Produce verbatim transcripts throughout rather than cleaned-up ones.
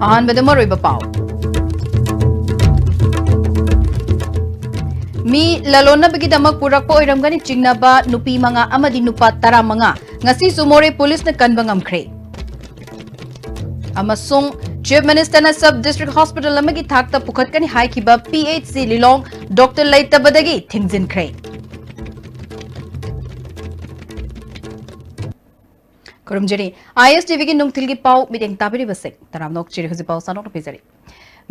ꯑꯍꯥꯟꯕꯗ ꯃꯔꯨꯑꯣꯏꯕ ꯄꯥꯎ꯫ ꯃꯤ ꯂꯂꯣꯟꯅꯕꯒꯤꯗꯃꯛ ꯄꯨꯔꯛꯄ ꯑꯣꯏꯔꯝꯒꯅꯤ ꯆꯤꯡꯅꯕ ꯅꯨꯄꯤ ꯃꯉꯥ ꯑꯃꯗꯤ ꯅꯨꯄꯥ ꯇꯔꯥꯃꯉꯥ ꯉꯁꯤꯁꯨ ꯃꯣꯔꯦ ꯄꯨꯂꯤꯁꯅ ꯀꯟꯕ ꯉꯝꯈ꯭ꯔꯦ꯫ ꯑꯃꯁꯨꯡ Chief Ministerꯅ Sub District Hospital ꯑꯃꯒꯤ ꯊꯥꯛꯇ ꯄꯨꯈꯠꯀꯅꯤ ꯍꯥꯏꯈꯤꯕ P H C ꯂꯤꯂꯣꯡ ꯗꯣꯛꯇꯔ ꯂꯩꯇꯕꯗꯒꯤ ꯊꯤꯡꯖꯤꯟꯈ꯭ꯔꯦ꯫ ꯈꯨꯔꯨꯝꯖꯔꯤ꯫ ISTVꯒꯤ ꯅꯨꯡꯊꯤꯜꯒꯤ ꯄꯥꯎ ꯃꯤꯠꯌꯦꯡ ꯇꯥꯕꯤꯔꯤꯕꯁꯤꯡ ꯇꯔꯥꯝꯅ ꯑꯣꯛꯆꯔꯤ꯫ ꯍꯧꯖꯤꯛ ꯄꯥꯎ ꯁꯥꯟꯗꯣꯛꯅ ꯄꯤꯖꯔꯤ꯫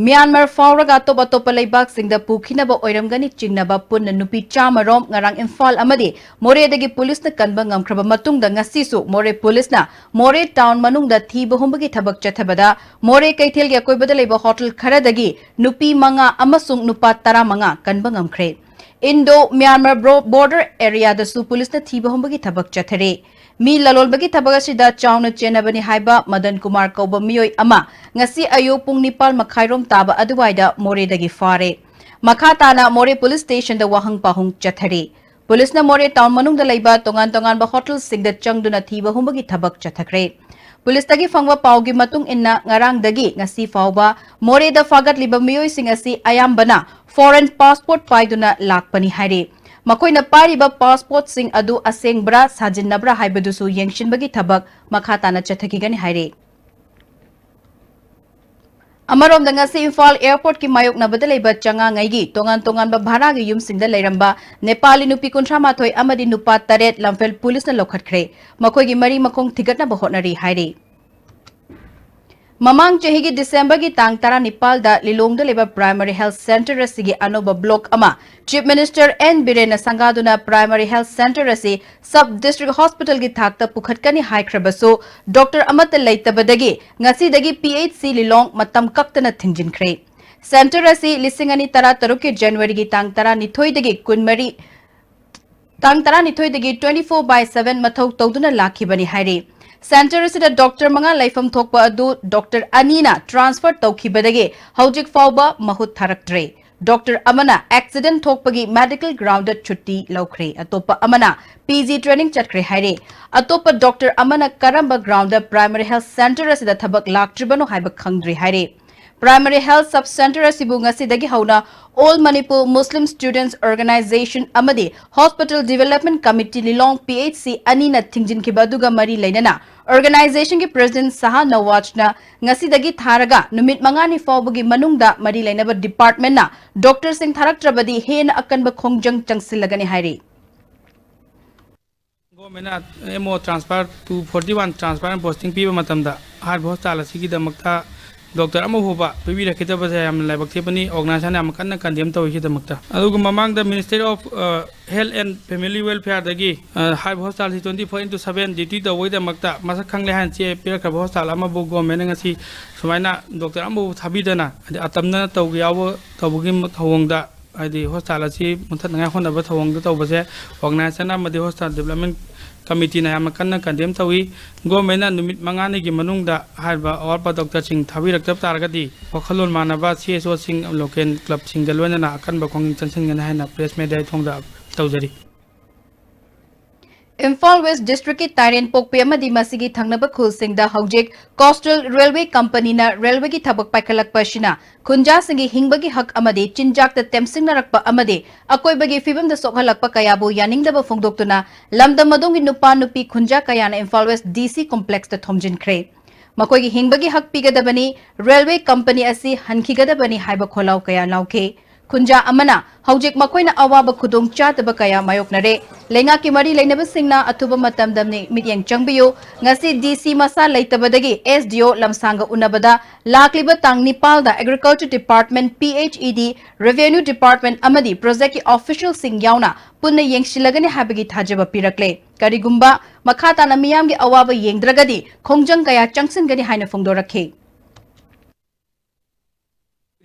ꯃ꯭ꯌꯥꯟꯃꯥꯔ ꯐꯥꯎꯔꯒ ꯑꯇꯣꯞ ꯑꯇꯣꯞꯄ ꯂꯩꯕꯥꯛꯁꯤꯡꯗ ꯄꯨꯈꯤꯅꯕ ꯑꯣꯏꯔꯝꯒꯅꯤ ꯆꯤꯡꯅꯕ ꯄꯨꯟꯅ ꯅꯨꯄꯤ ꯆꯥꯝꯃ ꯔꯣꯝ ꯉꯔꯥꯡ ꯏꯝꯐꯥꯜ ꯑꯃꯗꯤ ꯃꯣꯔꯦꯗꯒꯤ ꯄꯨꯂꯤꯁꯅ ꯀꯟꯕ ꯉꯝꯈ꯭ꯔꯕ ꯃꯇꯨꯡꯗ ꯉꯁꯤꯁꯨ ꯃꯣꯔꯦ ꯄꯨꯂꯤꯁꯅ ꯃꯣꯔꯦ ꯇꯥꯎꯟ ꯃꯅꯨꯡꯗ ꯊꯤꯕ ꯍꯨꯝꯕꯒꯤ ꯊꯕꯛ ꯆꯠꯊꯕꯗ ꯃꯣꯔꯦ ꯀꯩꯊꯦꯜꯒꯤ ꯑꯀꯣꯏꯕꯗ ꯂꯩꯕ ꯍꯣꯇꯦꯜ ꯈꯔꯗꯒꯤ ꯅꯨꯄꯤ ꯃꯉꯥ ꯑꯃꯁꯨꯡ ꯅꯨꯄꯥ ꯇꯔꯥꯃꯉꯥ ꯀꯟꯕ ꯉꯝꯈ꯭ꯔꯦ꯫ ꯏꯟꯗꯣ ꯃ꯭ꯌꯥꯟꯃꯥꯔ ꯕ꯭ꯔꯣ-, ꯕꯣꯔꯗꯔ ꯑꯦꯔꯤꯌꯥꯗꯁꯨ ꯄꯨꯂꯤꯁꯅ ꯊꯤꯕ ꯍꯨꯝꯕꯒꯤ ꯊꯕꯛ ꯆꯠꯊꯔꯤ꯫ ꯃꯤ ꯂꯂꯣꯟꯕꯒꯤ ꯊꯕꯛ ꯑꯁꯤꯗ ꯆꯥꯎꯅ ꯆꯦꯟꯅꯕꯅꯤ ꯍꯥꯏꯕ ꯃꯗꯟ ꯀꯨꯃꯥꯔ ꯀꯧꯕ ꯃꯤꯑꯣꯏ ꯑꯃ ꯉꯁꯤ ꯑꯌꯨꯛ ꯄꯨꯡ ꯅꯤꯄꯥꯜ ꯃꯈꯥꯏꯔꯣꯝ ꯇꯥꯕ ꯑꯗꯨꯋꯥꯏꯗ ꯃꯣꯔꯦꯗꯒꯤ ꯐꯥꯔꯦ꯫ ꯃꯈꯥ ꯇꯥꯅ ꯃꯣꯔꯦ ꯄꯨꯂꯤꯁ ꯁ꯭ꯇꯦꯁꯟꯗ ꯋꯥꯍꯪ ꯄꯥꯎꯍꯪ ꯆꯠꯊꯔꯤ꯫ ꯄꯨꯂꯤꯁꯅ ꯃꯣꯔꯦ ꯇꯥꯎꯟ ꯃꯅꯨꯡꯗ ꯂꯩꯕ ꯇꯣꯉꯥꯟ ꯇꯣꯉꯥꯟꯕ ꯍꯣꯇꯦꯜꯁꯤꯡꯗ ꯆꯪꯗꯨꯅ ꯊꯤꯕ ꯍꯨꯝꯕꯒꯤ ꯊꯕꯛ ꯆꯠꯊꯈ꯭ꯔꯦ꯫ ꯄꯨꯂꯤꯁꯇꯒꯤ ꯐꯪꯕ ꯄꯥꯎꯒꯤ ꯃꯇꯨꯡ ꯏꯟꯅ ꯉꯔꯥꯡꯗꯒꯤ ꯉꯁꯤ ꯐꯥꯎꯕ ꯃꯣꯔꯦꯗ ꯐꯥꯒꯠꯂꯤꯕ ꯃꯤꯑꯣꯏꯁꯤꯡ ꯑꯁꯤ ꯑꯌꯥꯝꯕꯅ ꯐꯣꯔꯦꯟ ꯄꯥꯁꯄꯣꯔꯠ ꯄꯥꯏꯗꯨꯅ ꯂꯥꯛꯄꯅꯤ ꯍꯥꯏꯔꯤ꯫ ꯃꯈꯣꯏꯅ ꯄꯥꯏꯔꯤꯕ ꯄꯥꯁꯄꯣꯔꯠꯁꯤꯡ ꯑꯗꯨ ꯑꯁꯦꯡꯕ꯭ꯔꯥ, ꯁꯥꯖꯤꯟꯅꯕ꯭ꯔꯥ ꯍꯥꯏꯕꯗꯨꯁꯨ ꯌꯦꯡꯁꯤꯟꯕꯒꯤ ꯊꯕꯛ ꯃꯈꯥ ꯇꯥꯅ ꯆꯠꯊꯈꯤꯒꯅꯤ ꯍꯥꯏꯔꯤ꯫ ꯑꯃꯔꯣꯝꯗ, ꯉꯁꯤ ꯏꯝꯐꯥꯜ ꯑꯦꯌꯔꯄꯣꯔꯠꯀꯤ ꯃꯥꯌꯣꯛꯅꯕꯗ ꯂꯩꯕ ꯆꯉꯥꯉꯩꯒꯤ ꯇꯣꯉꯥꯟ ꯇꯣꯉꯥꯟꯕ ꯚꯥꯔꯥꯒꯤ ꯌꯨꯝꯁꯤꯡꯗ ꯂꯩꯔꯝꯕ ꯅꯦꯄꯥꯂꯤ ꯅꯨꯄꯤ ꯀꯨꯟꯊ꯭ꯔꯥ ꯃꯥꯊꯣꯏ ꯑꯃꯗꯤ ꯅꯨꯄꯥ ꯇꯔꯦꯠ ꯂꯝꯐꯦꯜ ꯄꯨꯂꯤꯁꯅ ꯂꯧꯈꯠꯈ꯭ꯔꯦ꯫ ꯃꯈꯣꯏꯒꯤ ꯃꯔꯤ ꯃꯈꯣꯡ ꯊꯤꯒꯠꯅꯕ ꯍꯣꯠꯅꯔꯤ ꯍꯥꯏꯔꯤ꯫ ꯃꯃꯥꯡ ꯆꯍꯤꯒꯤ ꯗꯤꯁꯦꯝꯕꯔꯒꯤ ꯇꯥꯡ ꯇꯔꯥꯅꯤꯄꯥꯜꯗ ꯂꯤꯂꯣꯡꯗ ꯂꯩꯕ ꯄ꯭ꯔꯥꯏꯃꯔꯤ ꯍꯦꯜꯊ ꯁꯦꯟꯇꯔ ꯑꯁꯤꯒꯤ ꯑꯅꯧꯕ ꯕ꯭ꯂꯣꯛ ꯑꯃ ꯆꯤꯐ ꯃꯤꯅꯤꯁꯇꯔ ꯑꯦꯟ ꯕꯤꯔꯦꯟꯅ ꯁꯪꯒꯥꯗꯨꯅ ꯄ꯭ꯔꯥꯏꯃꯔꯤ ꯍꯦꯜꯊ ꯁꯦꯟꯇꯔ ꯑꯁꯤ ꯁꯕ ꯗꯤꯁꯇ꯭ꯔꯤꯛ ꯍꯣꯁꯄꯤꯇꯥꯜꯒꯤ ꯊꯥꯛꯇ ꯄꯨꯈꯠꯀꯅꯤ ꯍꯥꯏꯈ꯭ꯔꯕꯁꯨ, ꯗꯣꯛꯇꯔ ꯑꯃꯠꯇ ꯂꯩꯇꯕꯗꯒꯤ ꯉꯁꯤꯗꯒꯤ P H C ꯂꯤꯂꯣꯡ ꯃꯇꯝ ꯀꯛꯇꯅ ꯊꯤꯡꯖꯤꯟꯈ꯭ꯔꯦ꯫ ꯁꯦꯟꯇꯔ ꯑꯁꯤ ꯂꯤꯁꯤꯡ ꯑꯅꯤ ꯇꯔꯥꯇꯔꯨꯛꯀꯤ ꯖꯅꯋꯥꯔꯤꯒꯤ ꯇꯥꯡ ꯇꯔꯥꯅꯤꯊꯣꯏꯗꯒꯤ ꯀꯨꯟꯃꯔꯤ, ꯇꯥꯡ ꯇꯔꯥꯅꯤꯊꯣꯏꯗꯒꯤ twenty four by seven ꯃꯊꯧ ꯇꯧꯗꯨꯅ ꯂꯥꯛꯈꯤꯕꯅꯤ ꯍꯥꯏꯔꯤ꯫ ꯁꯦꯟꯇꯔ ꯑꯁꯤꯗ ꯗꯣꯛꯇꯔ ꯃꯉꯥ ꯂꯩꯐꯝ ꯊꯣꯛꯄ ꯑꯗꯨ ꯗꯣꯛꯇꯔ ꯑꯅꯤꯅ ꯇ꯭ꯔꯥꯟꯁꯐꯔ ꯇꯧꯈꯤꯕꯗꯒꯤ ꯍꯧꯖꯤꯛ ꯐꯥꯎꯕ ꯃꯍꯨꯠ ꯊꯥꯔꯛꯇ꯭ꯔꯦ꯫ ꯗꯣꯛꯇꯔ ꯑꯃꯅ ꯑꯦꯛꯁꯤꯗꯦꯟ ꯊꯣꯛꯄꯒꯤ ꯃꯦꯗꯤꯀꯦꯜ ꯒ꯭ꯔꯥꯎꯟꯗ ꯆꯨꯇꯤ ꯂꯧꯈ꯭ꯔꯦ꯫ ꯑꯇꯣꯞꯄ ꯑꯃꯅ ꯄꯤ ꯖꯤ ꯇ꯭ꯔꯦꯅꯤꯡ ꯆꯠꯈ꯭ꯔꯦ ꯍꯥꯏꯔꯦ꯫ ꯑꯇꯣꯞꯄ ꯗꯣꯛꯇꯔ ꯑꯃꯅ ꯀꯔꯝꯕ ꯒ꯭ꯔꯥꯎꯟꯗ ꯄ꯭ꯔꯥꯏꯃꯔꯤ ꯍꯦꯜꯊ ꯁꯦꯟꯇꯔ ꯑꯁꯤꯗ ꯊꯕꯛ ꯂꯥꯛꯇ꯭ꯔꯤꯕꯅꯣ ꯍꯥꯏꯕ ꯈꯪꯗ꯭ꯔꯤ ꯍꯥꯏꯔꯦ꯫ ꯄ꯭ꯔꯥꯏꯃꯔꯤ ꯍꯦꯜꯊ ꯁꯕ ꯁꯦꯟꯇꯔ ꯑꯁꯤꯕꯨ ꯉꯁꯤꯗꯒꯤ ꯍꯧꯅ ꯑꯣꯜ ꯃꯅꯤꯄꯨꯔ ꯃꯨꯁꯂꯤꯝ ꯁ꯭ꯇꯨꯗꯦꯟꯠꯁ ꯑꯣꯔꯒꯅꯥꯏꯖꯦꯁꯟ ꯑꯃꯗꯤ ꯍꯣꯁꯄꯤꯇꯥꯜ ꯗꯤꯚꯦꯂꯞꯃꯦꯟꯠ ꯀꯃꯤꯇꯤ ꯂꯤꯂꯣꯡ ꯄꯤ ꯑꯩꯆ ꯁꯤ ꯑꯅꯤꯅ ꯊꯤꯡꯖꯤꯟꯈꯤꯕ ꯑꯗꯨꯒ ꯃꯔꯤ ꯂꯩꯅꯅ ꯑꯣꯔꯒꯅꯥꯏꯖꯦꯁꯟꯒꯤ ꯄ꯭ꯔꯦꯁꯤꯗꯦꯟꯠ ꯁꯍꯥ ꯅꯋꯥꯖꯅ ꯉꯁꯤꯗꯒꯤ ꯊꯥꯔꯒ ꯅꯨꯃꯤꯠ ꯃꯉꯥꯅꯤ ꯐꯥꯎꯕꯒꯤ ꯃꯅꯨꯡꯗ ꯃꯔꯤ ꯂꯩꯅꯕ ꯗꯤꯄꯥꯔꯠꯃꯦꯟꯠꯅ ꯗꯣꯛꯇꯔꯁꯤꯡ ꯊꯥꯔꯛꯇ꯭ꯔꯕꯗꯤ ꯍꯦꯟꯅ ꯑꯀꯟꯕ ꯈꯣꯡꯖꯪ ꯆꯪꯁꯤꯜꯂꯒꯅꯤ ꯍꯥꯏꯔꯤ꯫ ꯒꯣꯔꯃꯦꯟꯅ M O transfer to forty one transfer and posting ꯄꯤꯕ ꯃꯇꯝꯗ ꯍꯥꯏꯔꯤꯕ ꯍꯣꯁꯄꯤꯇꯥꯜ ꯑꯁꯤꯒꯤꯗꯃꯛꯇ ꯗꯣꯛꯇꯔ ꯑꯃ ꯐꯥꯎꯕ ꯄꯤꯕꯤꯔꯛꯈꯤꯗꯕꯁꯦ ꯌꯥꯝꯅ ꯂꯥꯏꯕꯛ ꯊꯤꯕꯅꯤ꯫ ꯑꯣꯔꯒꯅꯥꯏꯖꯦꯁꯟ ꯌꯥꯝ ꯀꯟꯅ ꯀꯟꯗꯦꯝ ꯇꯧꯏ ꯁꯤꯗꯃꯛꯇ꯫ ꯑꯗꯨꯒ ꯃꯃꯥꯡꯗ ministry of, uh, health and family ꯋꯦꯜꯐꯤꯌꯔꯗꯒꯤ, ꯑ, ꯍꯥꯏꯔꯤꯕ ꯍꯣꯁꯄꯤꯇꯥꯜꯁꯤ twenty four into seven duty ꯇꯧꯕꯒꯤꯗꯃꯛꯇ ꯃꯁꯛ ꯈꯪꯂꯦ ꯍꯥꯏꯅ ꯆꯦ ꯄꯤꯔꯛꯈ꯭ꯔꯕ ꯍꯣꯁꯄꯤꯇꯥꯜ ꯑꯃꯕꯨ ꯒꯣꯔꯃꯦꯟꯅ ꯉꯁꯤ ꯁꯨꯃꯥꯏꯅ ꯗꯣꯛꯇꯔ ꯑꯃꯕꯨ ꯊꯥꯕꯤꯗꯅ, ꯍꯥꯏꯗꯤ ꯑꯇꯝꯅꯅ ꯇꯧꯕ ꯌꯥꯎꯕ ꯇꯧꯕꯒꯤ ꯊꯧꯑꯣꯡꯗ ꯍꯥꯏꯗꯤ ꯍꯣꯁꯄꯤꯇꯥꯜ ꯑꯁꯤ ꯃꯨꯊꯠꯅꯉꯥꯏ ꯍꯣꯠꯅꯕ ꯊꯧꯑꯣꯡꯗ ꯇꯧꯕꯁꯦ ꯑꯣꯔꯒꯅꯥꯏꯖꯦꯁꯟ ꯑꯃꯗꯤ ꯍꯣꯁꯄꯤꯇꯥꯜ ꯗꯤꯕꯂꯞꯃꯦꯟ ꯀꯃꯤꯇꯤꯅ ꯌꯥꯝꯅ ꯀꯟꯅ ꯀꯟꯗꯦꯝ ꯇꯧꯏ꯫ ꯒꯣꯔꯃꯦꯟꯅ ꯅꯨꯃꯤꯠ ꯃꯉꯥꯅꯤꯒꯤ ꯃꯅꯨꯡꯗ ꯍꯥꯏꯔꯤꯕ ꯑꯋꯥꯠꯄ ꯗꯣꯛꯇꯔꯁꯤꯡ ꯊꯥꯕꯤꯔꯛꯇꯕ ꯇꯥꯔꯒꯗꯤ ꯋꯥꯈꯜꯂꯣꯟ ꯃꯥꯟꯅꯕ ꯁꯤ ꯑꯦꯁ ꯑꯣꯁꯤꯡ, ꯂꯣꯀꯦꯜ ꯀ꯭ꯂꯕꯁꯤꯡꯒ ꯂꯣꯏꯅꯅ ꯑꯀꯟꯕ ꯈꯣꯡꯖꯪ ꯆꯪꯁꯤꯟꯒꯅꯤ ꯍꯥꯏꯅ ꯄ꯭ꯔꯦꯁ ꯃꯤꯠ ꯑꯩ ꯊꯣꯡꯗ ꯇꯧꯖꯔꯤ꯫ ꯏꯝꯐꯥꯜ ꯋꯦꯁ ꯗꯤꯁꯇ꯭ꯔꯤꯛꯀꯤ ꯇꯥꯏꯔꯦꯟꯄꯣꯛꯄꯤ ꯑꯃꯗꯤ ꯃꯁꯤꯒꯤ ꯊꯪꯅꯕ ꯈꯨꯜꯁꯤꯡꯗ ꯍꯧꯖꯤꯛ ꯀꯣꯁꯇꯦꯜ ꯔꯦꯜꯋꯦ ꯀꯝꯄꯅꯤꯅ ꯔꯦꯜꯋꯦꯒꯤ ꯊꯕꯛ ꯄꯥꯏꯈꯠꯂꯛꯄ ꯑꯁꯤꯅ ꯈꯨꯟꯖꯥꯁꯤꯡꯒꯤ ꯍꯤꯡꯕꯒꯤ ꯍꯛ ꯑꯃꯗꯤ ꯆꯤꯟꯖꯥꯛꯇ ꯇꯦꯝꯁꯤꯡꯅꯔꯛꯄ ꯑꯃꯗꯤ ꯑꯀꯣꯏꯕꯒꯤ ꯐꯤꯕꯝꯗ ꯁꯣꯛꯍꯜꯂꯛꯄ ꯀꯌꯥꯕꯨ ꯌꯥꯅꯤꯡꯗꯕ ꯐꯣꯡꯗꯣꯛꯇꯨꯅ ꯂꯝꯗꯝ ꯑꯗꯣꯝꯒꯤ ꯅꯨꯄꯥ ꯅꯨꯄꯤ ꯈꯨꯟꯖꯥ ꯀꯌꯥꯅ ꯏꯝꯐꯥꯜ ꯋꯦꯁ ꯗꯤ ꯁꯤ ꯀꯣꯝꯄ꯭ꯂꯦꯛꯁꯇ ꯊꯣꯝꯖꯤꯟꯈ꯭ꯔꯦ꯫ ꯃꯈꯣꯏꯒꯤ ꯍꯤꯡꯕꯒꯤ ꯍꯛ ꯄꯤꯒꯗꯕꯅꯤ, ꯔꯦꯜꯋꯦ ꯀꯝꯄꯅꯤ ꯑꯁꯤ ꯍꯟꯈꯤꯒꯗꯕꯅꯤ ꯍꯥꯏꯕ ꯈꯣꯜꯂꯥꯎ ꯀꯌꯥ ꯂꯥꯎꯈꯤ꯫ ꯈꯨꯟꯖꯥ ꯑꯃꯅ ꯍꯧꯖꯤꯛ ꯃꯈꯣꯏꯅ ꯑꯋꯥꯕ ꯈꯨꯗꯣꯡꯆꯥꯗꯕ ꯀꯌꯥ ꯃꯥꯌꯣꯛꯅꯔꯦ꯫ ꯂꯩꯉꯥꯛꯀꯤ ꯃꯔꯤ ꯂꯩꯅꯕꯁꯤꯡꯅ ꯑꯊꯨꯕ ꯃꯇꯝꯗ ꯃꯤ-, ꯃꯤꯠꯌꯦꯡ ꯆꯪꯕꯤꯌꯨ꯫ ꯉꯁꯤ ꯗꯤ ꯁꯤ ꯃꯁꯥ ꯂꯩꯇꯕꯗꯒꯤ ꯑꯦꯁ ꯗꯤ ꯑꯣ ꯂꯝꯁꯥꯡꯒ ꯎꯅꯕꯗ ꯂꯥꯛꯂꯤꯕ ꯇꯥꯡ ꯅꯤꯄꯥꯜꯗ agriculture department, P H E ꯗꯤ, ꯔꯦꯚꯦꯅ꯭ꯌꯨ ꯗꯤꯄꯥꯔꯠꯃꯦꯟꯠ ꯑꯃꯗꯤ ꯄ꯭ꯔꯣꯖꯦꯛꯀꯤ ꯑꯣꯐꯤꯁꯤꯌꯦꯜꯁꯤꯡ ꯌꯥꯎꯅ ꯄꯨꯟꯅ ꯌꯦꯡꯁꯤꯜꯂꯒꯅꯤ ꯍꯥꯏꯕꯒꯤ ꯊꯥꯖꯕ ꯄꯤꯔꯛꯂꯦ꯫ ꯀꯔꯤꯒꯨꯝꯕ ꯃꯈꯥ ꯇꯥꯅ ꯃꯤꯌꯥꯝꯒꯤ ꯑꯋꯥꯕ ꯌꯦꯡꯗ꯭ꯔꯒꯗꯤ ꯈꯣꯡꯖꯪ ꯀꯌꯥ ꯆꯪꯁꯤꯟꯒꯅꯤ ꯍꯥꯏꯅ ꯐꯣꯡꯗꯣꯔꯛꯈꯤ꯫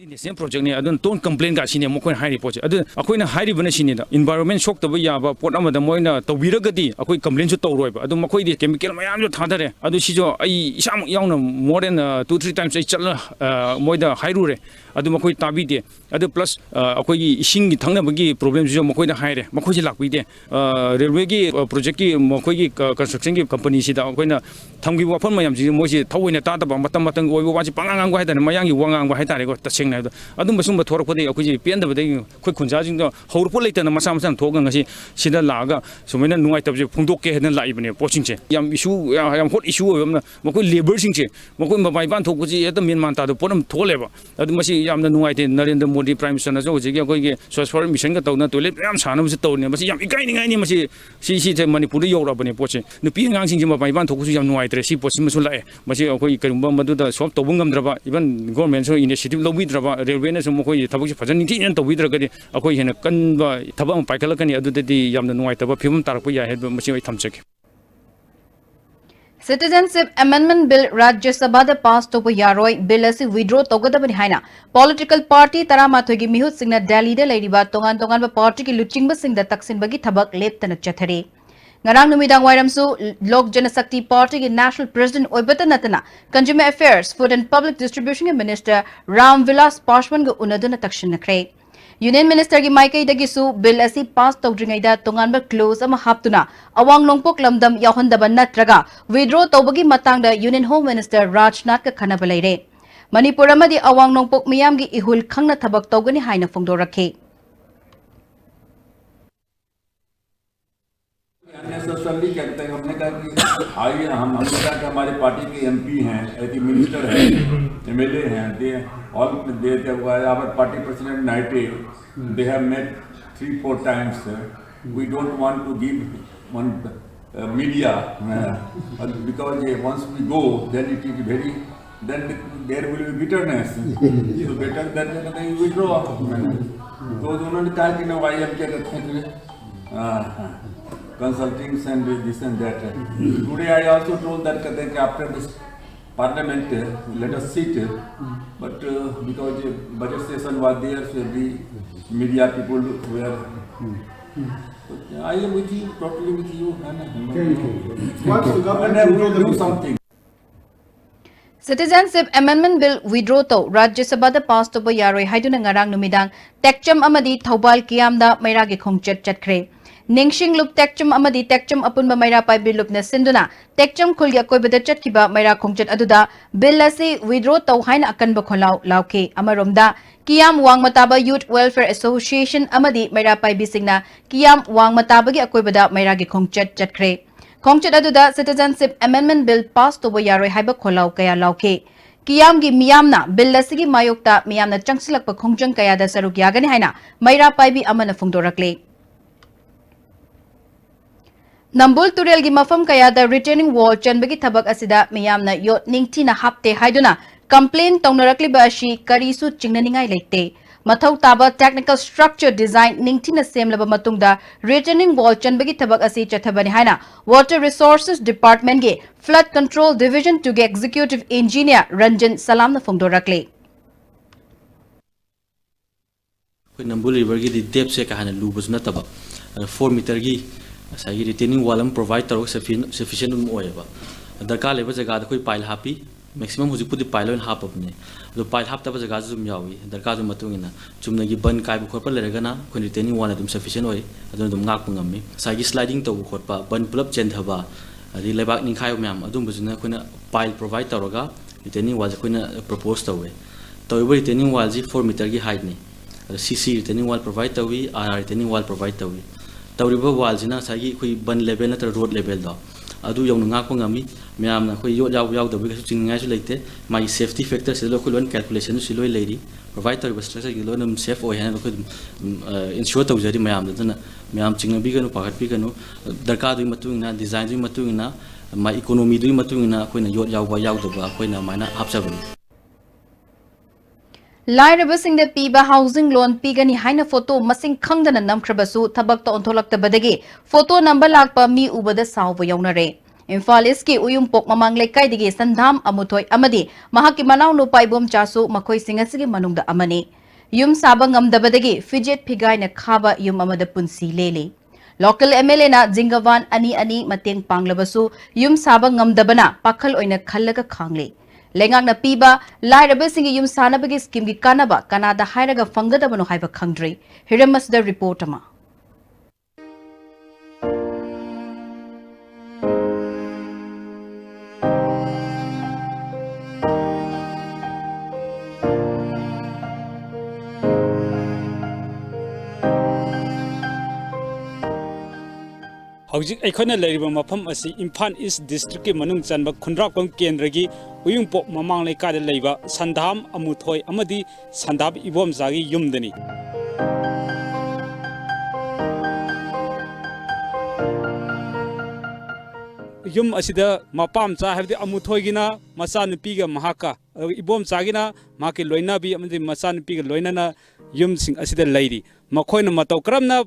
National project ꯅꯦ, ꯑꯗꯨꯅ don't complain ꯀꯥꯏ ꯁꯤꯅꯦ ꯃꯈꯣꯏꯅ ꯍꯥꯏꯔꯤ ꯄꯣꯠꯁꯦ꯫ ꯑꯗꯨ ꯑꯩꯈꯣꯏꯅ ꯍꯥꯏꯔꯤꯕꯅ ꯁꯤꯅꯤꯗ, environment ꯁꯣꯛꯇꯕ ꯌꯥꯕ ꯄꯣꯠ ꯑꯃꯗ ꯃꯣꯏꯅ ꯇꯧꯕꯤꯔꯒꯗꯤ ꯑꯩꯈꯣꯏ complain ꯁꯨ ꯇꯧꯔꯣꯏꯕ꯫ ꯑꯗꯨ ꯃꯈꯣꯏꯗꯤ chemical ꯃꯌꯥꯝꯁꯨ ꯊꯥꯗꯔꯦ꯫ ꯑꯗꯨ ꯁꯤꯁꯨ ꯑꯩ ꯏꯁꯥꯃꯛ ꯌꯥꯎꯅ more than, uh, two three times ꯑꯩ ꯆꯠꯂ, uh, ꯃꯣꯏꯗ ꯍꯥꯏꯔꯨꯔꯦ꯫ ꯑꯗꯨ ꯃꯈꯣꯏ ꯇꯥꯕꯤꯗꯦ꯫ ꯑꯗꯨ plus, uh, ꯑꯩꯈꯣꯏꯒꯤ ꯏꯁꯤꯡꯒꯤ ꯊꯛꯅꯕꯒꯤ problem ꯁꯤꯁꯨ ꯃꯈꯣꯏꯗ ꯍꯥꯏꯔꯦ, ꯃꯈꯣꯏꯁꯦ ꯂꯥꯛꯄꯤꯗꯦ꯫ ꯑ, railway ꯒꯤ, ꯑ, project ꯀꯤ ꯃꯈꯣꯏꯒꯤ ꯀ-, construction ꯒꯤ company ꯁꯤꯗ ꯑꯩꯈꯣꯏꯅ ꯊꯝꯈꯤꯕ ꯋꯥꯐꯝ ꯃꯌꯥꯝꯁꯤ ꯃꯣꯏꯁꯤ ꯊꯑꯣꯏꯅ ꯇꯥꯗꯕ, ꯃꯇꯝ ꯃꯇꯝꯒꯤ ꯑꯣꯏꯕ ꯋꯥꯁꯤ ꯄꯉꯥꯡ ꯉꯥꯡꯕ ꯍꯥꯏꯇꯥꯔꯦ, ꯃꯌꯥꯡꯒꯤ ꯋꯥ ꯉꯥꯡꯕ ꯍꯥꯏꯇꯥꯔꯦꯀꯣ, ꯇꯁꯦꯡꯅ ꯍꯥꯏꯕꯗ꯫ ꯑꯗꯨꯝꯕ ꯁꯨꯝꯕ ꯊꯣꯔꯛꯄꯗꯒꯤ ꯑꯩꯈꯣꯏꯁꯤ ꯄꯦꯟꯗꯕꯗꯒꯤ ꯑꯩꯈꯣꯏ ꯈꯨꯟꯖꯥꯁꯤꯡꯗꯣ ꯍꯧꯔꯛꯄ ꯂꯩꯇꯅ ꯃꯁꯥ ꯃꯁꯥꯅ ꯊꯣꯛꯑꯒ ꯉꯁꯤ ꯁꯤꯗ ꯂꯥꯛꯑꯒ ꯁꯨꯃꯥꯏꯅ ꯅꯨꯡꯉꯥꯏꯇꯕꯁꯦ ꯐꯣꯡꯗꯣꯛꯀꯦ ꯍꯥꯏꯗꯅ ꯂꯥꯛꯏꯕꯅꯦ ꯄꯣꯠꯁꯤꯡꯁꯦ꯫ ꯌꯥꯝ issue, ꯌꯥꯝ, ꯌꯥꯝ hot issue ꯑꯣꯏꯕ ꯑꯃꯅ ꯃꯈꯣꯏ labour ꯁꯤꯡꯁꯦ, ꯃꯈꯣꯏ ꯃꯄꯥꯟ ꯏꯄꯥꯟ ꯊꯣꯛꯄꯁꯤ ꯍꯦꯛꯇ ꯃꯦꯟ ꯃꯥꯟ ꯇꯥꯗꯕ ꯄꯣꯠ ꯑꯃ ꯊꯣꯛꯍꯜꯂꯦꯕ꯫ ꯑꯗꯨ ꯃꯁꯤ ꯌꯥꯝꯅ ꯅꯨꯡꯉꯥꯏꯇꯦ꯫ ꯅꯔꯦꯟꯗ꯭ꯔ ꯃꯣꯗꯤ Prime Minister ꯅꯁꯨ ꯍꯧꯖꯤꯛꯀꯤ ꯑꯩꯈꯣꯏꯒꯤ Swachh Bharat Mission ꯒ ꯇꯧꯗꯅ toilet ꯃꯌꯥꯝ ꯁꯥꯅꯕꯁꯨ ꯇꯧꯔꯤꯅꯦ꯫ ꯃꯁꯤ ꯌꯥꯝ ꯏꯀꯥꯏꯅꯤꯡꯉꯥꯏꯅꯤ꯫ ꯃꯁꯤ, ꯁꯤ, ꯁꯤꯁꯦ ꯃꯅꯤꯄꯨꯔꯗ ꯌꯧꯔꯛꯑꯕꯅꯦ ꯄꯣꯠꯁꯦ꯫ ꯅꯨꯄꯤ ꯑꯉꯥꯡꯁꯤꯡꯁꯦ ꯃꯄꯥꯟ ꯏꯄꯥꯟ ꯊꯣꯛꯄꯁꯨ ꯌꯥꯝ ꯅꯨꯡꯉꯥꯏꯇ꯭ꯔꯦ꯫ ꯁꯤ ꯄꯣꯠꯁꯤꯃꯁꯨ ꯂꯥꯛꯑꯦ꯫ ꯃꯁꯤ ꯑꯩꯈꯣꯏ ꯀꯔꯤꯒꯨꯝꯕ ꯃꯗꯨꯗ solve ꯇꯧꯕ ꯉꯝꯗ꯭ꯔꯕ, even government ꯁꯨ initiative ꯂꯧꯕꯤꯗ꯭ꯔꯕ, railway ꯅꯁꯨ ꯃꯈꯣꯏꯒꯤ ꯊꯕꯛꯁꯦ ꯐꯖꯅ ꯅꯤꯡꯊꯤꯖꯅ ꯇꯧꯕꯤꯗ꯭ꯔꯒꯗꯤ ꯑꯩꯈꯣꯏ ꯍꯦꯟꯅ ꯀꯟꯕ ꯊꯕꯛ ꯑꯃ ꯄꯥꯏꯈꯠꯂꯛꯀꯅꯤ꯫ ꯑꯗꯨꯗꯗꯤ ꯌꯥꯝꯅ ꯅꯨꯡꯉꯥꯏꯇꯕ ꯐꯤꯕꯝ ꯇꯥꯔꯛꯄ ꯌꯥꯏ ꯍꯥꯏꯕ ꯃꯁꯤ ꯑꯩ ꯊꯝꯖꯒꯦ꯫ Citizenship Amendment Bill ꯔꯥꯖ꯭ꯌ ꯁꯚꯥꯗ ꯄꯥꯁ ꯇꯧꯕ ꯌꯥꯔꯣꯏ, ꯕꯤꯜ ꯑꯁꯤ withdraw ꯇꯧꯒꯗꯕꯅꯤ ꯍꯥꯏꯅ political party ꯇꯔꯥꯃꯥꯊꯣꯏꯒꯤ ꯃꯤꯍꯨꯠꯁꯤꯡꯅ ꯗꯦꯜꯂꯤꯗ ꯂꯩꯔꯤꯕ ꯇꯣꯉꯥꯟ ꯇꯣꯉꯥꯟꯕ party ꯒꯤ ꯂꯨꯆꯤꯡꯕꯁꯤꯡꯗ ꯇꯛꯁꯤꯟꯕꯒꯤ ꯊꯕꯛ ꯂꯦꯞꯇꯅ ꯆꯠꯊꯔꯤ꯫ ꯉꯔꯥꯡ ꯅꯨꯃꯤꯗꯥꯡ ꯋꯥꯏꯔꯝꯁꯨ Lok Janashakti Party ꯒꯤ National President ꯑꯣꯏꯕꯇ ꯅꯠꯇꯅ Consumer Affairs, Food and Public Distribution ꯒꯤ Minister Ram Vilas Paswan ꯒ ꯎꯅꯗꯨꯅ ꯇꯛꯁꯤꯟꯅꯈ꯭ꯔꯦ꯫ Union Minister ꯒꯤ ꯃꯥꯏꯀꯩꯗꯒꯤꯁꯨ ꯕꯤꯜ ꯑꯁꯤ ꯄꯥꯁ ꯇꯧꯗ꯭ꯔꯤꯉꯩꯗ ꯇꯣꯉꯥꯟꯕ clause ꯑꯃ ꯍꯥꯞꯇꯨꯅ ꯑꯋꯥꯡ ꯅꯣꯡꯄꯣꯛ ꯂꯝꯗꯝ ꯌꯥꯎꯍꯟꯗꯕ ꯅꯠꯇ꯭ꯔꯒ withdraw ꯇꯧꯕꯒꯤ ꯃꯇꯥꯡꯗ Union Home Minister ꯔꯥꯖꯅꯥꯊꯀ ꯈꯟꯅꯕ ꯂꯩꯔꯦ꯫ ꯃꯅꯤꯄꯨꯔ ꯑꯃꯗꯤ ꯑꯋꯥꯡ ꯅꯣꯡꯄꯣꯛ ꯃꯤꯌꯥꯝꯒꯤ ꯏꯍꯨꯜ ꯈꯪꯅ ꯊꯕꯛ ꯇꯧꯒꯅꯤ ꯍꯥꯏꯅ ꯐꯣꯡꯗꯣꯔꯛꯈꯤ꯫ Unnecessarily कहते हैं, हमने कहा कि आइए, हम, हमने कहा कि हमारी पार्टी के एमपी हैं, एमपी मिनिस्टर हैं, एमएलए हैं, they all, they, they were our party president Naite, they have met three, four times. We don't want to give one, uh, media, uh, because, uh, once we go, then it is very, then there will be bitterness. So better that they withdraw. तो उन्होंने कहा कि no, I am क्या कहते हैं, uh, consultings and this and that. Today I also told that कहते हैं कि after this Parliament, uh, let us sit, uh, but uh, because the budget session was there, so every media people were. But I am with you, totally with you, and, Thank you. Once the and government I withdraw will the do bill, something. Citizenship Amendment Bill withdraw ꯇꯧ ꯔꯥꯖ꯭ꯌ ꯁꯚꯥꯗ pass ꯇꯧꯕ ꯌꯥꯔꯣꯏ ꯍꯥꯏꯗꯨꯅ ꯉꯔꯥꯡ ꯅꯨꯃꯤꯗꯥꯡ ꯇꯦꯛꯆꯝ ꯑꯃꯗꯤ ꯊꯧꯕꯥꯜ ꯀꯤꯌꯥꯝꯗ ꯃꯩꯔꯥꯒꯤ ꯈꯣꯡꯆꯠ ꯆꯠꯈ꯭ꯔꯦ꯫ ꯅꯤꯡꯁꯤꯡ ꯂꯨꯞ ꯇꯦꯛꯆꯝ ꯑꯃꯗꯤ ꯇꯦꯛꯆꯝ ꯑꯄꯨꯟꯕ ꯃꯩꯔꯥ ꯄꯥꯏꯕꯤ ꯂꯨꯞꯅ ꯁꯤꯟꯗꯨꯅ ꯇꯦꯛꯆꯝ ꯈꯨꯜꯒꯤ ꯑꯀꯣꯏꯕꯗ ꯆꯠꯈꯤꯕ ꯃꯩꯔꯥ ꯈꯣꯡꯆꯠ ꯑꯗꯨꯗ bill ꯑꯁꯤ withdraw ꯇꯧ ꯍꯥꯏꯅ ꯑꯀꯟꯕ ꯈꯣꯜꯂꯥꯎ ꯂꯥꯎꯈꯤ꯫ ꯑꯃꯔꯣꯝꯗ ꯀꯤꯌꯥꯝ ꯋꯥꯡꯃ ꯇꯥꯕ Youth Welfare Association ꯑꯃꯗꯤ ꯃꯩꯔꯥ ꯄꯥꯏꯕꯤꯁꯤꯡꯅ ꯀꯤꯌꯥꯝ ꯋꯥꯡꯃ ꯇꯥꯕꯒꯤ ꯑꯀꯣꯏꯕꯗ ꯃꯩꯔꯥꯒꯤ ꯈꯣꯡꯆꯠ ꯆꯠꯈ꯭ꯔꯦ꯫ ꯈꯣꯡꯆꯠ ꯑꯗꯨꯗ Citizenship Amendment Bill pass ꯇꯧꯕ ꯌꯥꯔꯣꯏ ꯍꯥꯏꯕ ꯈꯣꯜꯂꯥꯎ ꯀꯌꯥ ꯂꯥꯎꯈꯤ꯫ ꯀꯤꯌꯥꯝꯒꯤ ꯃꯤꯌꯥꯝꯅ bill ꯑꯁꯤꯒꯤ ꯃꯥꯌꯣꯛꯇ ꯃꯤꯌꯥꯝꯅ ꯆꯪꯁꯤꯜꯂꯛꯄ ꯈꯣꯡꯖꯪ ꯀꯌꯥꯗ ꯁꯔꯨꯛ ꯌꯥꯒꯅꯤ ꯍꯥꯏꯅ ꯃꯩꯔꯥ ꯄꯥꯏꯕꯤ ꯑꯃꯅ ꯐꯣꯡꯗꯣꯔꯛꯂꯤ꯫ ꯅꯝꯕꯨꯜ ꯇꯨꯔꯦꯜꯒꯤ ꯃꯐꯝ ꯀꯌꯥꯗ retaining wall ꯆꯟꯕꯒꯤ ꯊꯕꯛ ꯑꯁꯤꯗ ꯃꯤꯌꯥꯝꯅ ꯌꯣꯠ ꯅꯤꯡꯊꯤꯅ ꯍꯥꯞꯇꯦ ꯍꯥꯏꯗꯨꯅ complain ꯇꯧꯅꯔꯛꯂꯤꯕ ꯑꯁꯤ ꯀꯔꯤꯁꯨ ꯆꯤꯡꯅꯅꯤꯡꯉꯥꯏ ꯂꯩꯇꯦ꯫ ꯃꯊꯧ ꯇꯥꯕ technical structure design ꯅꯤꯡꯊꯤꯅ ꯁꯦꯝꯂꯕ ꯃꯇꯨꯡꯗ retaining wall ꯆꯟꯕꯒꯤ ꯊꯕꯛ ꯑꯁꯤ ꯆꯠꯊꯕꯅꯤ ꯍꯥꯏꯅ Water Resources Department ꯀꯤ Flood Control Division two ꯒꯤ Executive Engineer ꯔꯟꯖꯟ ꯁꯂꯥꯝꯅ ꯐꯣꯡꯗꯣꯔꯛꯂꯤ꯫ ꯑꯩꯈꯣꯏ ꯅꯝꯕꯨꯜ river ꯒꯤꯗꯤ depth ꯁꯦ ꯀꯥ ꯍꯦꯟꯅ ꯂꯨꯕꯁꯨ ꯅꯠꯇꯕ, ꯑꯗ four meter ꯒꯤ ꯉꯁꯥꯏꯒꯤ retaining wall ꯑꯃ provide ꯇꯧꯔꯒ sufficient, sufficient ꯑꯗꯨꯝ ꯑꯣꯏꯌꯦꯕ꯫ ꯗꯔꯀꯥꯔ ꯂꯩꯕ ꯖꯒꯥꯗ ꯑꯩꯈꯣꯏ pile ꯍꯥꯞꯄꯤ, maximum ꯍꯧꯖꯤꯛꯄꯨꯗꯤ pile ꯂꯣꯏꯅ ꯍꯥꯞꯄꯕꯅꯦ, ꯑꯗꯣ pile ꯍꯥꯞꯇꯕ ꯖꯒꯥꯁꯨ ꯑꯗꯨꯝ ꯌꯥꯎꯏ꯫ ꯗꯔꯀꯥꯔꯗꯨꯒꯤ ꯃꯇꯨꯡ ꯏꯟꯅ ꯆꯨꯝꯅꯒꯤ ꯕꯟ ꯀꯥꯏꯕ ꯈꯣꯠꯄ ꯂꯩꯔꯒꯅ ꯑꯩꯈꯣꯏ retaining wall ꯑꯗꯨꯝ sufficient ꯑꯣꯏ, ꯑꯗꯨꯅ ꯑꯗꯨꯝ ꯉꯥꯛꯄ ꯉꯝꯃꯤ꯫ ꯉꯁꯥꯏꯒꯤ sliding ꯇꯧꯕ ꯈꯣꯠꯄ, ꯕꯟ ꯄꯨꯂꯞ ꯆꯦꯟꯊꯕ, ꯑꯗꯩ ꯂꯩꯕꯥꯛ ꯅꯤꯡꯈꯥꯏꯕ ꯃꯌꯥꯝ ꯑꯗꯨꯝꯕꯁꯤꯅ ꯑꯩꯈꯣꯏꯅ pile provide ꯇꯧꯔꯒ retaining wall ꯁꯦ ꯑꯩꯈꯣꯏꯅ propose ꯇꯧꯋꯦ꯫ ꯇꯧꯔꯤꯕ retaining wall ꯁꯤ four meter ꯒꯤ height ꯅꯤ꯫ ꯑꯗ C C retaining wall provide ꯇꯧꯏ, R R retaining wall provide ꯇꯧꯏ꯫ ꯇꯧꯔꯤꯕ wall ꯁꯤꯅ ꯉꯁꯥꯏꯒꯤ ꯑꯩꯈꯣꯏ ꯕꯟ level ꯅꯠꯇ꯭ꯔꯒ road level ꯗꯣ ꯑꯗꯨ ꯌꯧꯅ ꯉꯥꯛꯄ ꯉꯝꯃꯤ꯫ ꯃꯌꯥꯝꯅ ꯑꯩꯈꯣꯏ ꯌꯣꯠ ꯌꯥꯎꯕ ꯌꯥꯎꯗꯕꯒꯤ ꯀꯩꯁꯨ ꯆꯤꯡꯅꯤꯡꯉꯥꯏꯁꯨ ꯂꯩꯇꯦ꯫ ꯃꯥꯒꯤ safety factor ꯁꯤꯗ ꯑꯩꯈꯣꯏ ꯂꯣꯏꯅ calculation ꯁꯤ ꯂꯣꯏ ꯂꯩꯔꯤ꯫ Provide ꯇꯧꯔꯤꯕ structure ꯁꯤ ꯂꯣꯏꯅ ꯑꯗꯨꯝ safe ꯑꯣꯏ ꯍꯥꯏꯅ ꯑꯩꯈꯣꯏ ꯑꯗꯨꯝ, ꯎꯝ, ꯑ, ensure ꯇꯧꯖꯔꯤ ꯃꯌꯥꯝꯗ꯫ ꯑꯗꯨꯅ ꯃꯌꯥꯝ ꯆꯤꯡꯅꯕꯤꯒꯅꯨ, ꯄꯥꯈꯠꯄꯤꯒꯅꯨ꯫ ꯗꯔꯀꯥꯔꯗꯨꯒꯤ ꯃꯇꯨꯡ ꯏꯟꯅ, design ꯗꯨꯒꯤ ꯃꯇꯨꯡ ꯏꯟꯅ, ꯃꯥ economy ꯗꯨꯒꯤ ꯃꯇꯨꯡ ꯏꯟꯅ ꯑꯩꯈꯣꯏꯅ ꯌꯣꯠ ꯌꯥꯎꯕ ꯌꯥꯎꯗꯕ ꯑꯩꯈꯣꯏꯅ ꯑꯗꯨꯃꯥꯏꯅ ꯍꯥꯞꯆꯕꯅꯤ꯫ ꯂꯥꯏꯔꯕꯁꯤꯡꯗ ꯄꯤꯕ housing loan ꯄꯤꯒꯅꯤ ꯍꯥꯏꯅ photo ꯃꯁꯤꯡ ꯈꯪꯗꯅ ꯅꯝꯈ꯭ꯔꯕꯁꯨ ꯊꯕꯛꯇ ꯑꯣꯟꯊꯣꯛꯂꯛꯇꯕꯗꯒꯤ photo ꯅꯝꯕ ꯂꯥꯛꯄ ꯃꯤ ꯎꯕꯗ ꯁꯥꯎꯕ ꯌꯥꯎꯅꯔꯦ꯫ ꯏꯝꯐꯥꯜ ꯏꯁꯀꯤ ꯎꯌꯨꯝꯄꯣꯛ ꯃꯃꯥꯡ ꯂꯩꯀꯥꯏꯗꯒꯤ ꯁꯟꯙꯥꯝ ꯑꯃꯨꯊꯣꯏ ꯑꯃꯗꯤ ꯃꯍꯥꯛꯀꯤ ꯃꯅꯥꯎꯅꯨꯄꯥ ꯏꯕꯣꯝꯆꯥꯁꯨ ꯃꯈꯣꯏꯁꯤꯡ ꯑꯁꯤꯒꯤ ꯃꯅꯨꯡꯗ ꯑꯃꯅꯤ꯫ ꯌꯨꯝ ꯁꯥꯕ ꯉꯝꯗꯕꯗꯒꯤ ꯐꯤꯖꯦꯠ ꯐꯤꯒꯥꯏꯅ ꯈꯥꯕ ꯌꯨꯝ ꯑꯃꯗ ꯄꯨꯟꯁꯤ ꯂꯦꯜꯂꯤ꯫ ꯂꯣꯀꯦꯜ ꯑꯦꯝ ꯑꯦꯜ ꯑꯦꯅ ꯖꯤꯡꯒꯋꯥꯟ ꯑꯅꯤ ꯑꯅꯤ ꯃꯇꯦꯡ ꯄꯥꯡꯂꯕꯁꯨ ꯌꯨꯝ ꯁꯥꯕ ꯉꯝꯗꯕꯅ ꯄꯥꯈꯜ ꯑꯣꯏꯅ ꯈꯜꯂꯒ ꯈꯥꯡꯂꯤ꯫ ꯂꯩꯉꯥꯛꯅ ꯄꯤꯕ ꯂꯥꯏꯔꯕꯁꯤꯡꯒꯤ ꯌꯨꯝ ꯁꯥꯅꯕꯒꯤ ꯁ꯭ꯀꯤꯝꯒꯤ ꯀꯥꯟꯅꯕ ꯀꯅꯥꯗ ꯍꯥꯏꯔꯒ ꯐꯪꯒꯗꯕꯅꯣ ꯍꯥꯏꯕ ꯈꯪꯗ꯭ꯔꯤ꯫ ꯍꯤꯔꯝ ꯑꯁꯤꯗ ꯔꯤꯄꯣꯔꯠ ꯑꯃ꯫ ꯍꯧꯖꯤꯛ ꯑꯩꯈꯣꯏꯅ ꯂꯩꯔꯤꯕ ꯃꯐꯝ ꯑꯁꯤ ꯏꯝꯐꯥꯜ ꯏꯁ ꯗꯤꯁꯇ꯭ꯔꯤꯛꯀꯤ ꯃꯅꯨꯡ ꯆꯟꯕ ꯈꯨꯟꯗ꯭ꯔꯥꯛꯄꯝ ꯀꯦꯟꯗ꯭ꯔꯒꯤ ꯎꯌꯨꯡꯄꯣꯛ ꯃꯃꯥꯡ ꯂꯩꯀꯥꯏꯗ ꯂꯩꯕ ꯁꯟꯗꯥꯝ ꯑꯃꯨꯊꯣꯏ ꯑꯃꯗꯤ ꯁꯟꯗꯥꯝ ꯏꯕꯣꯝꯆꯥꯒꯤ ꯌꯨꯝꯗꯅꯤ꯫ ꯌꯨꯝ ꯑꯁꯤꯗ ꯃꯄꯥꯝꯆꯥ ꯍꯥꯏꯕꯗꯤ ꯑꯃꯨꯊꯣꯏꯒꯤꯅ ꯃꯆꯥꯅꯨꯄꯤꯒ ꯃꯍꯥꯛꯀ, ꯑꯗꯨꯒ ꯏꯕꯣꯝꯆꯥꯒꯤꯅ ꯃꯍꯥꯛꯀꯤ ꯂꯣꯏꯅꯕꯤ ꯑꯃꯗꯤ ꯃꯆꯥꯅꯨꯄꯤꯒ ꯂꯣꯏꯅꯅ ꯌꯨꯝꯁꯤꯡ ꯑꯁꯤꯗ ꯂꯩꯔꯤ꯫ ꯃꯈꯣꯏꯅ ꯃꯇꯧ ꯀꯔꯝꯅ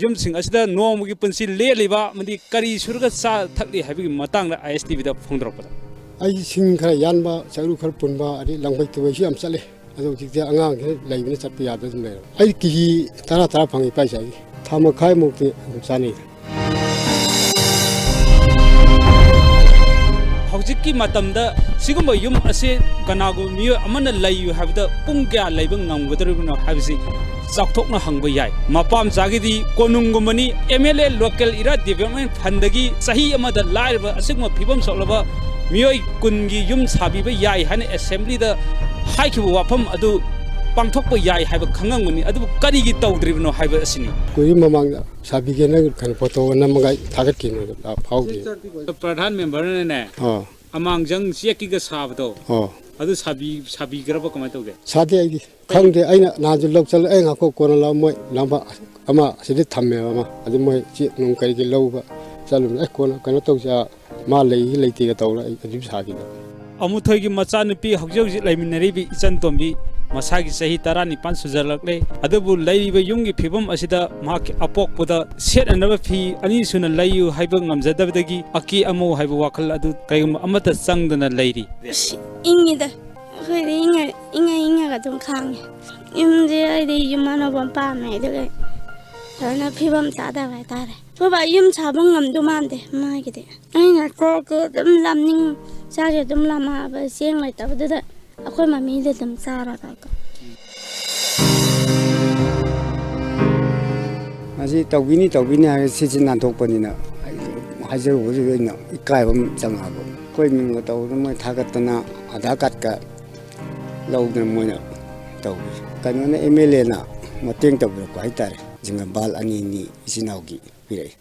ꯌꯨꯝꯁꯤꯡ ꯑꯁꯤꯗ ꯅꯣꯡꯃꯒꯤ ꯄꯨꯟꯁꯤ ꯂꯦꯜꯂꯤꯕ ꯑꯃꯗꯤ ꯀꯔꯤ ꯁꯨꯔꯒ ꯆꯥ ꯊꯛꯂꯤ ꯍꯥꯏꯕꯒꯤ ꯃꯇꯥꯡꯗ ꯑꯥꯏ ꯑꯦꯁ ꯇꯤ ꯚꯤꯗ ꯐꯣꯡꯗꯣꯔꯛꯄꯗ꯫ ꯑꯩ ꯁꯤꯡ ꯈꯔ ꯌꯥꯟꯕ, ꯆꯔꯨ ꯈꯔ ꯄꯨꯟꯕ, ꯑꯗꯩ ꯂꯪꯕꯩ ꯇꯨꯕꯩꯁꯨ ꯌꯥꯝ ꯆꯠꯂꯦ꯫ ꯑꯗꯣ ꯍꯧꯖꯤꯛꯇꯤ ꯑꯉꯥꯡꯁꯦ ꯂꯩꯕꯅ ꯆꯠꯄ ꯌꯥꯗꯗꯅ ꯂꯩꯔꯦ꯫ ꯑꯩ ꯀꯦ ꯖꯤ ꯇꯔꯥ ꯇꯔꯥ ꯐꯪꯉꯤ ꯏꯄꯥ ꯏꯆꯥꯒꯤ꯫ ꯊꯥ ꯃꯈꯥꯏꯃꯨꯛꯇꯤ ꯑꯗꯨꯝ ꯆꯥꯅꯩ꯫ ꯍꯧꯖꯤꯛꯀꯤ ꯃꯇꯝꯗ ꯁꯤꯒꯨꯝꯕ ꯌꯨꯝ ꯑꯁꯤ ꯀꯅꯥꯒꯨꯝꯕ ꯃꯤꯑꯣꯏ ꯑꯃꯅ ꯂꯩꯌꯨ ꯍꯥꯏꯕꯗ ꯄꯨꯡ ꯀꯌꯥ ꯂꯩꯕ ꯉꯝꯒꯗꯧꯔꯤꯕꯅꯣ ꯍꯥꯏꯕꯁꯤ ꯆꯥꯎꯊꯣꯛꯅ ꯍꯪꯕ ꯌꯥꯏ꯫ ꯃꯄꯥꯝꯆꯥꯒꯤꯗꯤ ꯀꯣꯅꯨꯡꯒꯨꯝꯕꯅꯤ꯫ M L A local area development ꯐꯟꯗꯒꯤ ꯆꯍꯤ ꯑꯃꯗ ꯂꯥꯏꯔꯕ ꯑꯁꯤꯒꯨꯝꯕ ꯐꯤꯕꯝ ꯁꯣꯛꯂꯕ ꯃꯤꯑꯣꯏ ꯀꯨꯟꯒꯤ ꯌꯨꯝ ꯁꯥꯕꯤꯕ ꯌꯥꯏ ꯍꯥꯏꯅ ꯑꯦꯁꯦꯝꯕ꯭ꯂꯤꯗ ꯍꯥꯏꯈꯤꯕ ꯋꯥꯐꯝ ꯑꯗꯨ ꯄꯥꯡꯊꯣꯛꯄ ꯌꯥꯏ ꯍꯥꯏꯕ ꯈꯪꯉꯝꯒꯅꯤ, ꯑꯗꯨꯕꯨ ꯀꯔꯤꯒꯤ ꯇꯧꯗ꯭ꯔꯤꯕꯅꯣ ꯍꯥꯏꯕ ꯑꯁꯤꯅꯤ꯫ ꯀꯨꯏꯔꯤ ꯃꯃꯥꯡꯗ ꯁꯥꯕꯤꯒꯦꯅ ꯀꯩꯅꯣ ꯐꯣꯇꯣ ꯅꯝꯃꯒ ꯊꯥꯒꯠꯈꯤꯕꯅꯦ, ꯑꯗꯣ ꯐꯥꯎꯗꯦ꯫ ꯄ꯭ꯔꯙꯥꯟ ꯃꯦꯝꯕꯔꯅꯅꯦ, ꯑꯥ꯫ ꯑꯃꯥꯡꯖꯪ ꯆꯦꯛꯀꯤꯒ ꯁꯥꯕꯗꯣ, ꯑꯥ꯫ ꯑꯗꯨ ꯁꯥꯕꯤ-, ꯁꯥꯕꯤꯈ꯭ꯔꯕ ꯀꯃꯥꯏꯅ ꯇꯧꯒꯦ? ꯁꯥꯗꯦ ꯑꯩꯗꯤ꯫ ꯈꯪꯗꯦ, ꯑꯩꯅ ꯅꯍꯥꯟꯁꯨ ꯂꯧ ꯆꯠꯂꯦ, ꯑꯩ ꯉꯥꯏꯈꯣ ꯀꯣꯟꯅ ꯂꯥꯛꯑꯣ, ꯃꯣꯏ ꯂꯥꯝꯕ ꯑꯃ ꯑꯁꯤꯗ ꯊꯝꯃꯦꯕ ꯑꯃ, ꯑꯗꯨ ꯃꯣꯏ ꯆꯦꯛ ꯅꯨꯡ ꯀꯔꯤꯒꯤ ꯂꯧꯕ ꯆꯠꯂꯨꯕꯅꯦ꯫ ꯑꯩ ꯀꯣꯟꯅ ꯀꯩꯅꯣ ꯇꯧꯁꯤ, ꯑꯥ, ꯃꯥ ꯂꯩꯒꯤ ꯂꯩꯇꯦꯒ ꯇꯧꯔ ꯑꯩ ꯑꯗꯨꯝ ꯁꯥꯈꯤꯗꯕ꯫ ꯑꯃꯨꯊꯣꯏꯒꯤ ꯃꯆꯥꯅꯨꯄꯤ ꯍꯧꯖꯤꯛ ꯍꯧꯖꯤꯛ ꯂꯩꯃꯤꯟꯅꯔꯤꯕꯤ ꯏꯆꯟ ꯇꯣꯝꯕꯤ ꯃꯁꯥꯒꯤ ꯆꯍꯤ ꯇꯔꯥꯅꯤꯄꯥꯟ ꯁꯨꯖꯜꯂꯛꯂꯦ, ꯑꯗꯨꯕꯨ ꯂꯩꯔꯤꯕ ꯌꯨꯝꯒꯤ ꯐꯤꯕꯝ ꯑꯁꯤꯗ ꯃꯍꯥꯛꯀꯤ ꯑꯄꯣꯛꯄꯗ ꯁꯦꯠꯅꯅꯕ ꯐꯤ ꯑꯅꯤ ꯁꯨꯅ ꯂꯩꯌꯨ ꯍꯥꯏꯕ ꯉꯝꯖꯗꯕꯗꯒꯤ ꯑꯀꯤ ꯑꯃꯧ ꯍꯥꯏꯕ ꯋꯥꯈꯜ ꯑꯗꯨ ꯀꯔꯤꯒꯨꯝꯕ ꯑꯃꯠꯇ ꯆꯪꯗꯅ ꯂꯩꯔꯤ꯫ ꯑꯁ, ꯏꯪꯉꯤꯗ꯫ ꯑꯩꯈꯣꯏꯗꯤ ꯏꯪꯉ-, ꯏꯪꯉ ꯏꯪꯉꯒ ꯑꯗꯨꯝ ꯈꯥꯡꯉꯦ꯫ ꯌꯨꯝꯁꯦ ꯑꯩꯗꯤ ꯌꯨꯝ ꯑꯅꯧꯕ ꯑꯃ ꯄꯥꯝꯃꯦ, ꯑꯗꯨꯒ ꯐꯖꯅ ꯐꯤꯕꯝ ꯆꯥꯗꯕ ꯍꯥꯏꯇꯥꯔꯦ꯫ ꯑꯩꯈꯣꯏ ꯕꯥ ꯌꯨꯝ ꯁꯥꯕ ꯉꯝꯗꯧ ꯃꯥꯟꯗꯦ ꯃꯥꯒꯤꯗꯤ꯫ ꯑꯩꯅ ꯆꯥꯛꯁꯦ ꯑꯗꯨꯝ ꯂꯥꯝꯅꯤꯡ-, ꯆꯥꯛꯁꯦ ꯑꯗꯨꯝ ꯂꯥꯝꯃꯛꯑꯕ, ꯆꯦꯡ ꯂꯩꯇꯕꯗꯨꯗ ꯑꯩꯈꯣꯏ ꯃꯃꯤꯗ ꯑꯗꯨꯝ ꯆꯥꯔꯕ꯫ ꯃꯁꯤ ꯇꯧꯕꯤꯅꯤ, ꯇꯧꯕꯤꯅꯤ ꯍꯥꯏꯔꯒ ꯁꯤꯠ ꯁꯤꯠ ꯅꯥꯟꯊꯣꯛꯄꯅꯤꯅ ꯑꯩ ꯍꯥꯏꯖꯔꯨꯕꯁꯨ ꯑꯩꯅ ꯏꯀꯥꯏꯕ ꯑꯃ ꯆꯪꯉꯛꯑꯕ꯫ ꯑꯩꯈꯣꯏ ꯃꯤꯡꯒ ꯇꯧꯗꯅ ꯃꯣꯏ ꯊꯥꯒꯠꯇꯅ ꯑꯙꯥꯔ ꯀꯥꯔꯠꯀ ꯂꯧꯗꯅ ꯃꯣꯏꯅ ꯇꯧꯕꯤ꯫ ꯀꯩꯅꯣꯅ, ꯑꯦꯝ ꯑꯦꯜ ꯑꯦꯅ ꯃꯇꯦꯡ ꯇꯧꯕꯤꯔꯛꯄ ꯍꯥꯏꯇꯥꯔꯦ꯫ ꯖꯤꯡꯒ ꯕꯥꯜ ꯑꯅꯤ ꯑꯅꯤ ꯏꯆꯤꯟ ꯏꯅꯥꯎꯒꯤ ꯄꯤꯔꯛꯏ꯫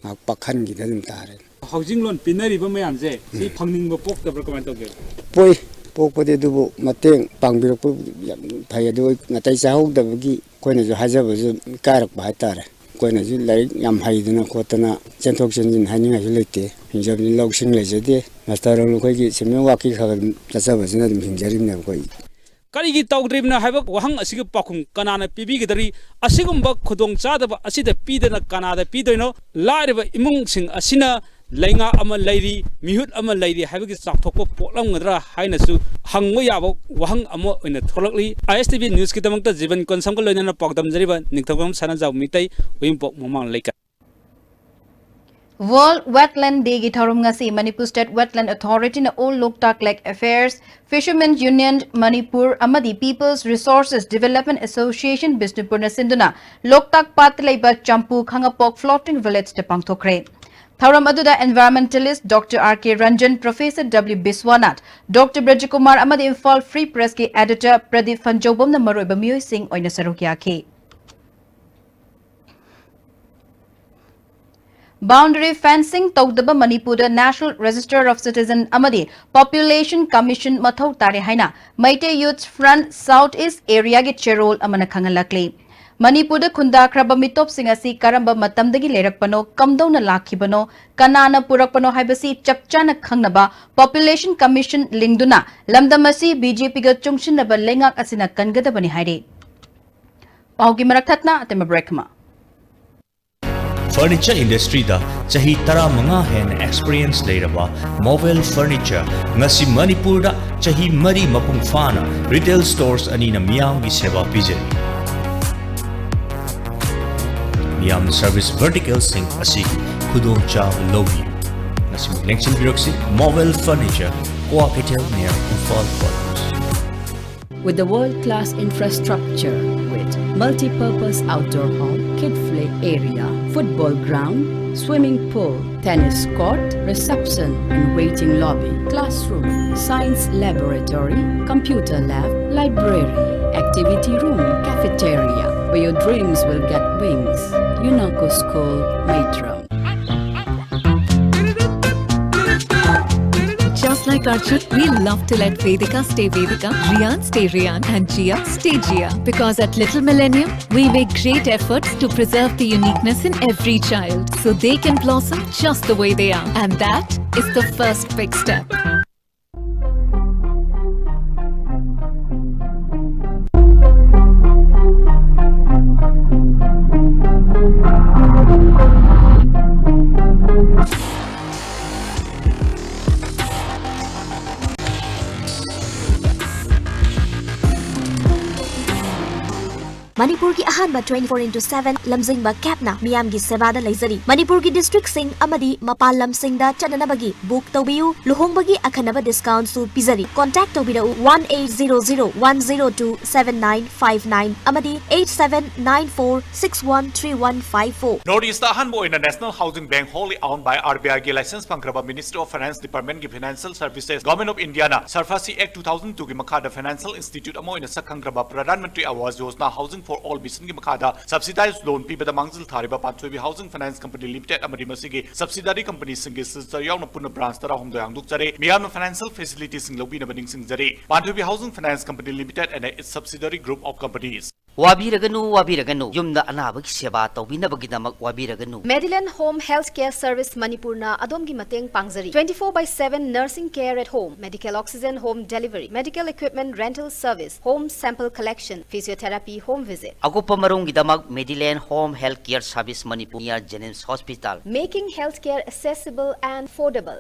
ꯉꯥꯏꯍꯥꯛ ꯄꯥꯛꯍꯟꯈꯤꯗ ꯑꯗꯨꯝ ꯇꯥꯔꯦ꯫ ꯍꯥꯎꯖꯤꯡ ꯂꯣꯟ ꯄꯤꯅꯔꯤꯕ ꯃꯌꯥꯝꯁꯦ ꯁꯤ ꯎꯝ꯫ ꯐꯪꯅꯤꯡꯕ ꯄꯣꯛꯇꯕ꯭ꯔꯥ, ꯀꯃꯥꯏꯅ ꯇꯧꯒꯦ? ꯄꯣꯛꯏ, ꯄꯣꯛꯄꯗꯤ, ꯑꯗꯨꯕꯨ ꯃꯇꯦꯡ ꯄꯥꯡꯕꯤꯔꯛꯄ ꯌꯥꯝ ꯐꯩ꯫ ꯑꯗꯨ ꯅꯥꯇꯩ ꯆꯥꯍꯧꯗꯕꯒꯤ ꯑꯩꯈꯣꯏꯅꯁꯨ ꯍꯥꯏꯖꯕꯁꯨ ꯏꯀꯥꯏꯔꯛꯄ ꯍꯥꯏꯇꯥꯔꯦ꯫ ꯑꯩꯈꯣꯏꯅꯁꯨ ꯂꯥꯏꯔꯤꯛ ꯌꯥꯝ ꯍꯩꯗꯅ ꯈꯣꯠꯇꯅ ꯆꯦꯟꯊꯣꯛ ꯆꯦꯟꯁꯤꯟ ꯍꯥꯏꯅꯤꯡꯉꯥꯏꯁꯨ ꯂꯩꯇꯦ꯫ ꯍꯤꯡꯖꯕꯅꯤ, ꯂꯧꯁꯤꯡ ꯂꯩꯖꯗꯦ꯫ ꯃꯁꯇꯔ ꯑꯩꯈꯣꯏꯒꯤ ꯁꯦꯟꯃꯤꯠꯂꯣꯟ ꯋꯥꯛꯀꯤ ꯈꯔ ꯈꯔ ꯑꯗꯨꯝ ꯆꯠꯆꯕꯁꯤꯅ ꯑꯗꯨꯝ ꯍꯤꯡꯖꯔꯤꯕꯅꯦꯕ ꯑꯩꯈꯣꯏ꯫ ꯀꯔꯤꯒꯤ ꯇꯧꯗ꯭ꯔꯤꯕꯅꯣ ꯍꯥꯏꯕ ꯋꯥꯍꯪ ꯑꯁꯤꯒꯤ ꯄꯥꯎꯈꯨꯝ ꯀꯅꯥꯅ ꯄꯤꯕꯤꯒꯗꯧꯔꯤ? ꯑꯁꯤꯒꯨꯝꯕ ꯈꯨꯗꯣꯡꯆꯥꯗꯕ ꯑꯁꯤꯗ ꯄꯤꯗꯅ ꯀꯅꯥꯗ ꯄꯤꯗꯣꯏꯅꯣ? ꯂꯥꯏꯔꯕ ꯏꯃꯨꯡꯁꯤꯡ ꯑꯁꯤꯅ ꯂꯩꯉꯥꯛ ꯑꯃ ꯂꯩꯔꯤ, ꯃꯤꯍꯨꯠ ꯑꯃ ꯂꯩꯔꯤ ꯍꯥꯏꯕꯒꯤ ꯆꯥꯎꯊꯣꯛꯄ ꯄꯣꯛꯂꯝꯒꯗ꯭ꯔꯥ ꯍꯥꯏꯅꯁꯨ ꯍꯪꯕ ꯌꯥꯕ ꯋꯥꯍꯪ ꯑꯃ ꯑꯣꯏꯅ ꯊꯣꯛꯂꯛꯂꯤ꯫ ꯑꯥꯏ ꯑꯦꯁ ꯇꯤ ꯚꯤ ꯅ꯭ꯌꯨꯁꯀꯤꯗꯃꯛꯇ ꯖꯤꯕꯟ ꯀꯣꯟꯁꯝꯒ ꯂꯣꯏꯅꯅ ꯄꯥꯎꯗꯝꯖꯔꯤꯕ ꯅꯤꯡꯊꯧꯖꯝ ꯁꯅꯥꯖꯥꯎ ꯃꯤꯇꯩ, ꯎꯌꯨꯝꯄꯣꯛ ꯃꯃꯥꯡ ꯂꯩꯀꯥꯏ꯫ World Wetland Day ꯒꯤ ꯊꯧꯔꯝ ꯉꯁꯤ ꯃꯅꯤꯄꯨꯔ State Wetland Authority ꯅ All Loktak Lake Affairs, Fishermen's Union Manipur ꯑꯃꯗꯤ People's Resources Development Association ꯕꯤꯁꯅꯨꯄꯨꯔꯅ ꯁꯤꯟꯗꯨꯅ ꯂꯣꯛꯇꯥꯛ ꯄꯥꯠꯇ ꯂꯩꯕ ꯆꯝꯄꯨ ꯈꯥꯉꯕꯣꯛ Floating Village ꯇ ꯄꯥꯡꯊꯣꯛꯈ꯭ꯔꯦ꯫ ꯊꯧꯔꯝ ꯑꯗꯨꯗ environmentalist Doctor R K Ranjan, Professor W Biswanath, Doctor Brajakumar ꯑꯃꯗꯤ Imphal Free Press ꯀꯤ editor ꯄ꯭ꯔꯗꯤꯞ ꯐꯟꯖꯧꯕꯝꯅ ꯃꯔꯨꯑꯣꯏꯕ ꯃꯤꯑꯣꯏꯁꯤꯡ ꯑꯣꯏꯅ ꯁꯔꯨꯛ ꯌꯥꯈꯤ꯫ Boundary fencing ꯇꯧꯗꯕ ꯃꯅꯤꯄꯨꯔꯗ National Register of Citizen ꯑꯃꯗꯤ Population Commission ꯃꯊꯧ ꯇꯥꯔꯦ ꯍꯥꯏꯅ Meitei Youth Front South East Area ꯒꯤ ꯆꯦꯔꯣꯜ ꯑꯃꯅ ꯈꯪꯍꯜꯂꯛꯂꯤ꯫ ꯃꯅꯤꯄꯨꯔꯗ ꯈꯨꯟꯗꯥꯈ꯭ꯔꯕ ꯃꯤꯇꯣꯞꯁꯤꯡ ꯑꯁꯤ ꯀꯔꯝꯕ ꯃꯇꯝꯗꯒꯤ ꯂꯩꯔꯛꯄꯅꯣ, ꯀꯝꯗꯧꯅ ꯂꯥꯛꯈꯤꯕꯅꯣ, ꯀꯅꯥꯅ ꯄꯨꯔꯛꯄꯅꯣ ꯍꯥꯏꯕꯁꯤ ꯆꯞ ꯆꯥꯅ ꯈꯪꯅꯕ Population Commission ꯂꯤꯡꯗꯨꯅ ꯂꯝꯗꯝ ꯑꯁꯤ BJPꯒ ꯆꯨꯡꯁꯤꯟꯅꯕ ꯂꯩꯉꯥꯛ ꯑꯁꯤꯅ ꯀꯟꯒꯗꯕꯅꯤ ꯍꯥꯏꯔꯤ꯫ ꯄꯥꯎꯒꯤ ꯃꯔꯛ ꯊꯠꯅ ꯑꯇꯦꯝꯕ break ꯑꯃ꯫ ꯐꯔꯅꯤꯆꯔ ꯏꯟꯗꯁꯇ꯭ꯔꯤꯗ ꯆꯍꯤ ꯇꯔꯥꯃꯉꯥ ꯍꯦꯟꯅ ꯑꯦꯛꯁꯄꯤꯔꯤꯌꯦꯟꯁ ꯂꯩꯔꯕ ꯃꯣꯕꯦꯜ ꯐꯔꯅꯤꯆꯔ ꯉꯁꯤ ꯃꯅꯤꯄꯨꯔꯗ ꯆꯍꯤ ꯃꯔꯤ ꯃꯄꯨꯡ ꯐꯥꯅ ꯔꯤꯇꯦꯜ ꯁ꯭ꯇꯣꯔꯁ ꯑꯅꯤꯅ ꯃꯤꯌꯥꯝꯒꯤ ꯁꯦꯕꯥ ꯄꯤꯖꯔꯤ꯫ ꯃꯤꯌꯥꯝꯅ ꯁꯔꯚꯤꯁ ꯚꯔꯇꯤꯀꯦꯜꯁꯤꯡ ꯑꯁꯤꯒꯤ ꯈꯨꯗꯣꯡꯆꯥꯕ ꯂꯧꯕꯤꯌꯨ꯫ ꯉꯁꯤꯃꯛ ꯂꯦꯡꯁꯤꯟꯕꯤꯔꯛꯁꯤ ꯃꯣꯕꯦꯜ ꯐꯔꯅꯤꯆꯔ, ꯀ꯭ꯋꯥ ꯀꯩꯊꯦꯜ near Imphal College. With a world-class infrastructure with multi-purpose outdoor hall, kid play area, football ground, swimming pool, tennis court, reception and waiting lobby, classroom, science laboratory, computer lab, library, activity room, cafeteria, where your dreams will get wings. Unako School, Maitram. Just like Arjun, we love to let Vedika stay Vedika, Rian stay Rian, and Jia stay Jia. Because at Little Millennium, we make great efforts to preserve the uniqueness in every child so they can blossom just the way they are. And that is the first big step. ꯃꯅꯤꯄꯨꯔꯒꯤ ꯑꯍꯥꯟꯕ twenty four into seven ꯂꯝꯖꯤꯡꯕ ꯀꯦꯞꯅ ꯃꯤꯌꯥꯝꯒꯤ ꯁꯦꯕꯥꯗ ꯂꯩꯖꯔꯤ꯫ ꯃꯅꯤꯄꯨꯔꯒꯤ ꯗꯤꯁꯇ꯭ꯔꯤꯛꯁꯤꯡ ꯑꯃꯗꯤ ꯃꯄꯥꯟ ꯂꯝꯁꯤꯡꯗ ꯆꯠꯅꯅꯕꯒꯤ book ꯇꯧꯕꯤꯌꯨ꯫ ꯂꯨꯍꯣꯡꯕꯒꯤ ꯑꯈꯟꯅꯕ ꯗꯤꯁꯀꯥꯎꯟꯁꯨ ꯄꯤꯖꯔꯤ꯫ ꯀꯣꯟꯇꯦꯛ ꯇꯧꯕꯤꯔꯛꯎ one eight zero zero one zero two seven nine five nine ꯑꯃꯗꯤ eight seven nine four six one three one five four꯫ North East ꯑꯍꯥꯟꯕ ꯑꯣꯏꯅ National Housing Bank wholly owned by RBIꯒꯤ license ꯐꯪꯈ꯭ꯔꯕ Ministry of Finance Departmentꯀꯤ Financial Services, Government of Indiaꯅ SARFAESI Act two thousand twoꯒꯤ ꯃꯈꯥꯗ financial institute ꯑꯃ ꯑꯣꯏꯅ ꯁꯛꯈꯪꯈ꯭ꯔꯕ Pradhan Mantri Awas Yojana Housing for All visionꯒꯤ ꯃꯈꯥꯗ subsidized loan ꯄꯤꯕꯗ ꯃꯥꯡꯖꯤꯜ ꯊꯥꯔꯤꯕ ꯄꯥꯟꯊꯣꯏꯕꯤ Housing Finance Company Limited ꯑꯃꯗꯤ ꯃꯁꯤꯒꯤ subsidiary companyꯁꯤꯡꯒꯤ sister ꯌꯥꯎꯅ ꯄꯨꯟꯅ branch ꯇꯔꯥꯍꯨꯝꯗꯣꯏ ꯍꯥꯡꯗꯣꯛꯆꯔꯦ꯫ ꯃꯤꯌꯥꯝꯅ financial facilityꯁꯤꯡ ꯂꯧꯕꯤꯅꯕ ꯅꯤꯡꯁꯤꯡꯖꯔꯤ꯫ Panthoibi Housing Finance Company Limited and its subsidiary group of companies. ꯋꯥꯕꯤꯔꯒꯅꯨ, ꯋꯥꯕꯤꯔꯒꯅꯨ꯫ ꯌꯨꯝꯗ ꯑꯅꯥꯕꯒꯤ ꯁꯦꯕꯥ ꯇꯧꯕꯤꯅꯕꯒꯤꯗꯃꯛ ꯋꯥꯕꯤꯔꯒꯅꯨ꯫ Mediland Home Health Care Service ꯃꯅꯤꯄꯨꯔꯅ ꯑꯗꯣꯝꯒꯤ ꯃꯇꯦꯡ ꯄꯥꯡꯖꯔꯤ꯫ Twenty four by seven nursing care at home, medical oxygen home delivery, medical equipment rental service, home sample collection, physiotherapy home visit. ꯑꯀꯨꯞꯄ ꯃꯔꯣꯜꯒꯤꯗꯃꯛ Mediland Home Health Care Service Manipur, near Jenims Hospital. Making healthcare accessible and affordable.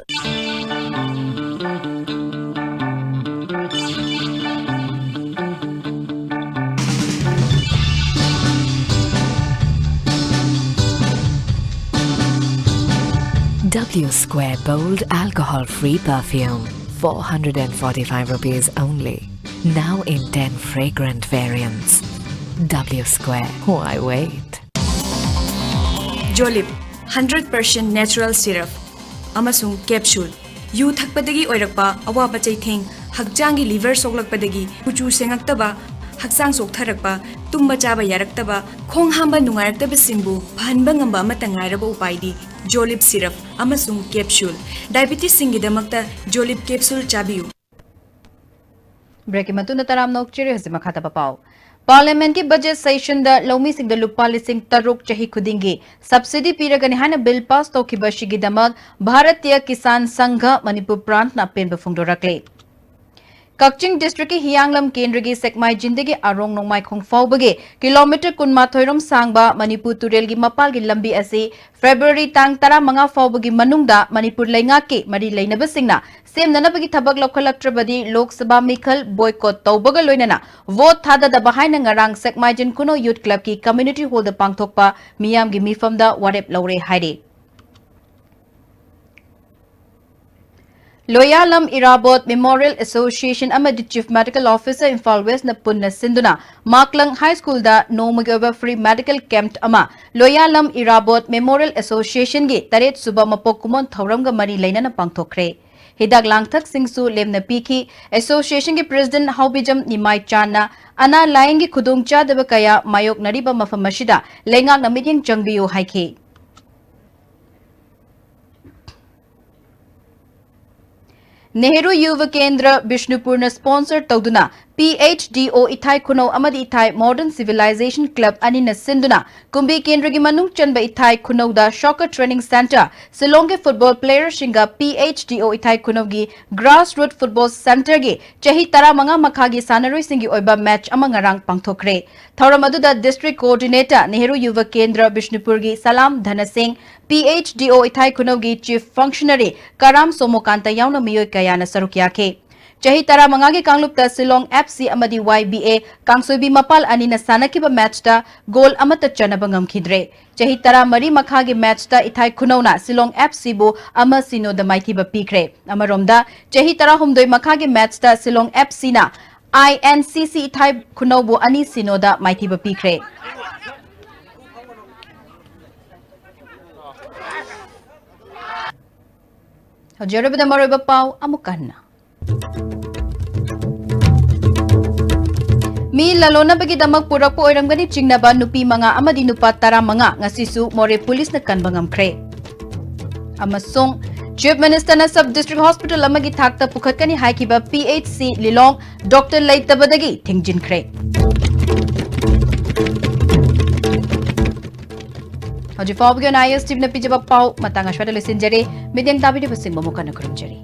W Square Bold Alcohol Free Perfume, four hundred and forty-five rupees only. Now in ten fragrant variants. W Square. Why wait? Jolib, hundred percent natural syrup ꯑꯃꯁꯨꯡ capsule꯫ U ꯊꯛꯄꯗꯒꯤ ꯑꯣꯏꯔꯛꯄ ꯑꯋꯥꯕ ꯆꯩꯊꯦꯡ, ꯍꯛꯆꯥꯡꯒꯤ liver ꯁꯣꯛꯂꯛꯄꯗꯒꯤ ꯀꯨꯆꯨ ꯁꯦꯡꯉꯛꯇꯕ, ꯍꯛꯆꯥꯡ ꯆꯣꯛꯊꯔꯛꯄ, ꯇꯨꯝꯕ ꯆꯥꯕ ꯌꯥꯔꯛꯇꯕ, ꯈꯣꯡ ꯍꯥꯝꯕ ꯅꯨꯡꯉꯥꯏꯔꯛꯇꯕꯁꯤꯡꯕꯨ ꯐꯍꯟꯕ ꯉꯝꯕ ꯑꯃꯠꯇ ꯉꯥꯏꯔꯕ ꯎꯄꯥꯏꯗꯤ Jolib syrup ꯑꯃꯁꯨꯡ capsule꯫ Diabetesꯁꯤꯡꯒꯤꯗꯃꯛꯇ Jolib capsule ꯆꯥꯕꯤꯌꯨ꯫ Breakꯀꯤ ꯃꯇꯨꯡꯗ ꯇꯔꯥꯝꯅ ꯑꯣꯛꯆꯔꯤ꯫ ꯍꯧꯖꯤꯛ ꯃꯈꯥ ꯇꯥꯕ ꯄꯥꯎ꯫ Parliamentꯀꯤ budget sessionꯗ ꯂꯧꯃꯤꯁꯤꯡꯗ ꯂꯨꯄꯥ ꯂꯤꯁꯤꯡ ꯇꯔꯨꯛ ꯆꯍꯤ ꯈꯨꯗꯤꯡꯒꯤ subsidy ꯄꯤꯔꯒꯅꯤ ꯍꯥꯏꯅ bill pass ꯇꯧꯈꯤꯕ ꯑꯁꯤꯒꯤꯗꯃꯛ ꯚꯥꯔꯇꯤꯌ ꯀꯤꯁꯥꯟ ꯁꯪꯘ ꯃꯅꯤꯄꯨꯔ branchꯅ ꯑꯄꯦꯟꯕ ꯐꯣꯡꯗꯣꯔꯛꯂꯦ꯫ ꯀꯛꯆꯤꯡ districtꯀꯤ ꯍꯤꯌꯥꯡꯂꯝ ꯀꯦꯟꯗ꯭ꯔꯒꯤ ꯁꯦꯛꯃꯥꯏꯖꯤꯟꯗꯒꯤ ꯑꯔꯣꯡ ꯅꯣꯡꯃꯥꯏꯈꯣꯡ ꯐꯥꯎꯕꯒꯤ kilometre ꯀꯨꯟꯃꯥꯊꯣꯏ ꯔꯣꯝ ꯁꯥꯡꯕ ꯃꯅꯤꯄꯨꯔ ꯇꯨꯔꯦꯜꯒꯤ ꯃꯄꯥꯜꯒꯤ ꯂꯝꯕꯤ ꯑꯁꯤ February ꯇꯥꯡ ꯇꯔꯥꯃꯉꯥ ꯐꯥꯎꯕꯒꯤ ꯃꯅꯨꯡꯗ ꯃꯅꯤꯄꯨꯔ ꯂꯩꯉꯥꯛꯀꯤ ꯃꯔꯤ ꯂꯩꯅꯕꯁꯤꯡꯅ ꯁꯦꯝꯅꯅꯕꯒꯤ ꯊꯕꯛ ꯂꯧꯈꯠꯂꯛꯇ꯭ꯔꯕꯗꯤ ꯂꯣꯛ ꯁꯚꯥ ꯃꯤꯈꯜ boycott ꯇꯧꯕꯒ ꯂꯣꯏꯅꯅ vote ꯊꯥꯗꯗꯕ ꯍꯥꯏꯅ ꯉꯔꯥꯡ ꯁꯦꯛꯃꯥꯏꯖꯤꯟ ꯈꯨꯅꯧ Youth Clubꯀꯤ community hallꯗ ꯄꯥꯡꯊꯣꯛꯄ ꯃꯤꯌꯥꯝꯒꯤ ꯃꯤꯐꯝꯗ ꯋꯥꯔꯦꯞ ꯂꯧꯔꯦ ꯍꯥꯏꯔꯤ꯫ ꯂꯣꯌꯥꯂꯝ ꯏꯔꯥꯕꯣꯠ Memorial Association ꯑꯃꯗꯤ Chief Medical Officer ꯏꯝꯐꯥꯜ Westꯅ ꯄꯨꯟꯅ ꯁꯤꯟꯗꯨꯅ ꯃꯥꯛꯂꯪ High Schoolꯗ ꯅꯣꯡꯃꯒꯤ ꯑꯣꯏꯕ free medical camp ꯑꯃ ꯂꯣꯌꯥꯂꯝ ꯏꯔꯥꯕꯣꯠ Memorial Associationꯒꯤ ꯇꯔꯦꯠ ꯁꯨꯕ ꯃꯄꯣꯛ ꯀꯨꯝꯑꯣꯟ ꯊꯧꯔꯝꯒ ꯃꯔꯤ ꯂꯩꯅꯅ ꯄꯥꯡꯊꯣꯛꯈ꯭ꯔꯦ꯫ ꯍꯤꯗꯥꯛ ꯂꯥꯡꯊꯛꯁꯤꯡꯁꯨ ꯂꯦꯝꯅ ꯄꯤꯈꯤ꯫ Associationꯒꯤ President ꯍꯥꯎꯕꯤꯖꯝ ꯅꯤꯃꯥꯏ ꯆꯥꯟꯅ ꯑꯅꯥ ꯂꯥꯌꯦꯡꯒꯤ ꯈꯨꯗꯣꯡꯆꯥꯗꯕ ꯀꯌꯥ ꯃꯥꯌꯣꯛꯅꯔꯤꯕ ꯃꯐꯝ ꯑꯁꯤꯗ ꯂꯩꯉꯥꯛꯅ ꯃꯤꯠꯌꯦꯡ ꯆꯪꯕꯤꯌꯨ ꯍꯥꯏꯈꯤ꯫ ꯅꯦꯍꯔꯨ ꯌꯨꯚ ꯀꯦꯟꯗ꯭ꯔ ꯕꯤꯁꯅꯨꯄꯨꯔꯅ sponsor ꯇꯧꯗꯨꯅ P H D O ꯏꯊꯥꯏ ꯈꯨꯅꯧ ꯑꯃꯗꯤ ꯏꯊꯥꯏ Modern Civilization Club ꯑꯅꯤꯅ ꯁꯤꯟꯗꯨꯅ ꯀꯨꯝꯕꯤ ꯀꯦꯟꯗ꯭ꯔꯒꯤ ꯃꯅꯨꯡ ꯆꯟꯕ ꯏꯊꯥꯏ ꯈꯨꯅꯧꯗ soccer training centre, ꯁꯤꯂꯣꯡꯒꯤ football playerꯁꯤꯡꯒ P H D O ꯏꯊꯥꯏ ꯈꯨꯅꯧꯒꯤ grassroot football centreꯒꯤ ꯆꯍꯤ ꯇꯔꯥꯃꯉꯥ ꯃꯈꯥꯒꯤ ꯁꯥꯟꯅꯔꯣꯏꯁꯤꯡꯒꯤ ꯑꯣꯏꯕ match ꯑꯃ ꯉꯔꯥꯡ ꯄꯥꯡꯊꯣꯛꯈ꯭ꯔꯦ꯫ ꯊꯧꯔꯝ ꯑꯗꯨꯗ district coordinator, ꯅꯦꯍꯔꯨ ꯌꯨꯚ ꯀꯦꯟꯗ꯭ꯔ ꯕꯤꯁꯅꯨꯄꯨꯔꯒꯤ ꯁꯂꯥꯝ ꯙꯅꯁꯤꯡ, P H D O ꯏꯊꯥꯏ ꯈꯨꯅꯧꯒꯤ chief functionary ꯀꯔꯥꯝ ꯁꯣꯃꯣꯀꯥꯟꯇ ꯌꯥꯎꯅ ꯃꯤꯑꯣꯏ ꯀꯌꯥꯅ ꯁꯔꯨꯛ ꯌꯥꯈꯤ꯫ ꯆꯍꯤ ꯇꯔꯥꯃꯉꯥꯒꯤ ꯀꯥꯡꯂꯨꯞꯇ ꯁꯤꯂꯣꯡ F C ꯑꯃꯗꯤ Y B A ꯀꯥꯡꯁꯣꯏꯕꯤ ꯃꯄꯥꯜ ꯑꯅꯤꯅ ꯁꯥꯟꯅꯈꯤꯕ matchꯇ goal ꯑꯃꯠꯇ ꯆꯟꯅꯕ ꯉꯝꯈꯤꯗ꯭ꯔꯦ꯫ ꯆꯍꯤ ꯇꯔꯥꯃꯔꯤ ꯃꯈꯥꯒꯤ matchꯇ ꯏꯊꯥꯏ ꯈꯨꯅꯧꯅ ꯁꯤꯂꯣꯡ F Cꯕꯨ ꯑꯃ ꯁꯤꯅꯣꯗ ꯃꯥꯏꯊꯤꯕ ꯄꯤꯈ꯭ꯔꯦ꯫ ꯑꯃꯔꯣꯝꯗ, ꯆꯍꯤ ꯇꯔꯥꯍꯨꯝꯗꯣꯏ ꯃꯈꯥꯒꯤ matchꯇ Shillong F Cꯅ I N C C ꯏꯊꯥꯏ ꯈꯨꯅꯧꯕꯨ ꯑꯅꯤ ꯁꯤꯅꯣꯗ ꯃꯥꯏꯊꯤꯕ ꯄꯤꯈ꯭ꯔꯦ꯫ ꯍꯧꯖꯤꯛ ꯑꯔꯣꯏꯕꯗ ꯃꯔꯨꯑꯣꯏꯕ ꯄꯥꯎ ꯑꯃꯨꯛ ꯍꯟꯅ꯫ ꯃꯤ ꯂꯂꯣꯟꯅꯕꯒꯤꯗꯃꯛ ꯄꯨꯔꯛꯄ ꯑꯣꯏꯔꯝꯒꯅꯤ ꯆꯤꯡꯅꯕ ꯅꯨꯄꯤ ꯃꯉꯥ ꯑꯃꯗꯤ ꯅꯨꯄꯥ ꯇꯔꯥꯃꯉꯥ ꯉꯁꯤꯁꯨ ꯃꯣꯔꯦ ꯄꯨꯂꯤꯁꯅ ꯀꯟꯕ ꯉꯝꯈ꯭ꯔꯦ꯫ ꯑꯃꯁꯨꯡ Chief Ministerꯅ sub district hospital ꯑꯃꯒꯤ ꯊꯥꯛꯇ ꯄꯨꯈꯠꯀꯅꯤ ꯍꯥꯏꯈꯤꯕ P H C ꯂꯤꯂꯣꯡ doctor ꯂꯩꯇꯕꯗꯒꯤ ꯊꯤꯡꯖꯤꯟꯈ꯭ꯔꯦ꯫ ꯍꯧꯖꯤꯛ ꯐꯥꯎꯕꯒꯤ ꯑꯣꯏꯅ I S T Vꯅ ꯄꯤꯖꯕ ꯄꯥꯎ ꯃꯇꯥꯡ ꯑꯁ꯭ꯋꯥꯏꯗ ꯂꯣꯏꯁꯤꯟꯖꯔꯦ꯫ ꯃꯤꯠꯌꯦꯡ ꯇꯥꯕꯤꯔꯤꯕꯁꯤꯡꯕꯨ ꯑꯃꯨꯛ ꯍꯟꯅ ꯈꯨꯔꯨꯝꯖꯔꯤ꯫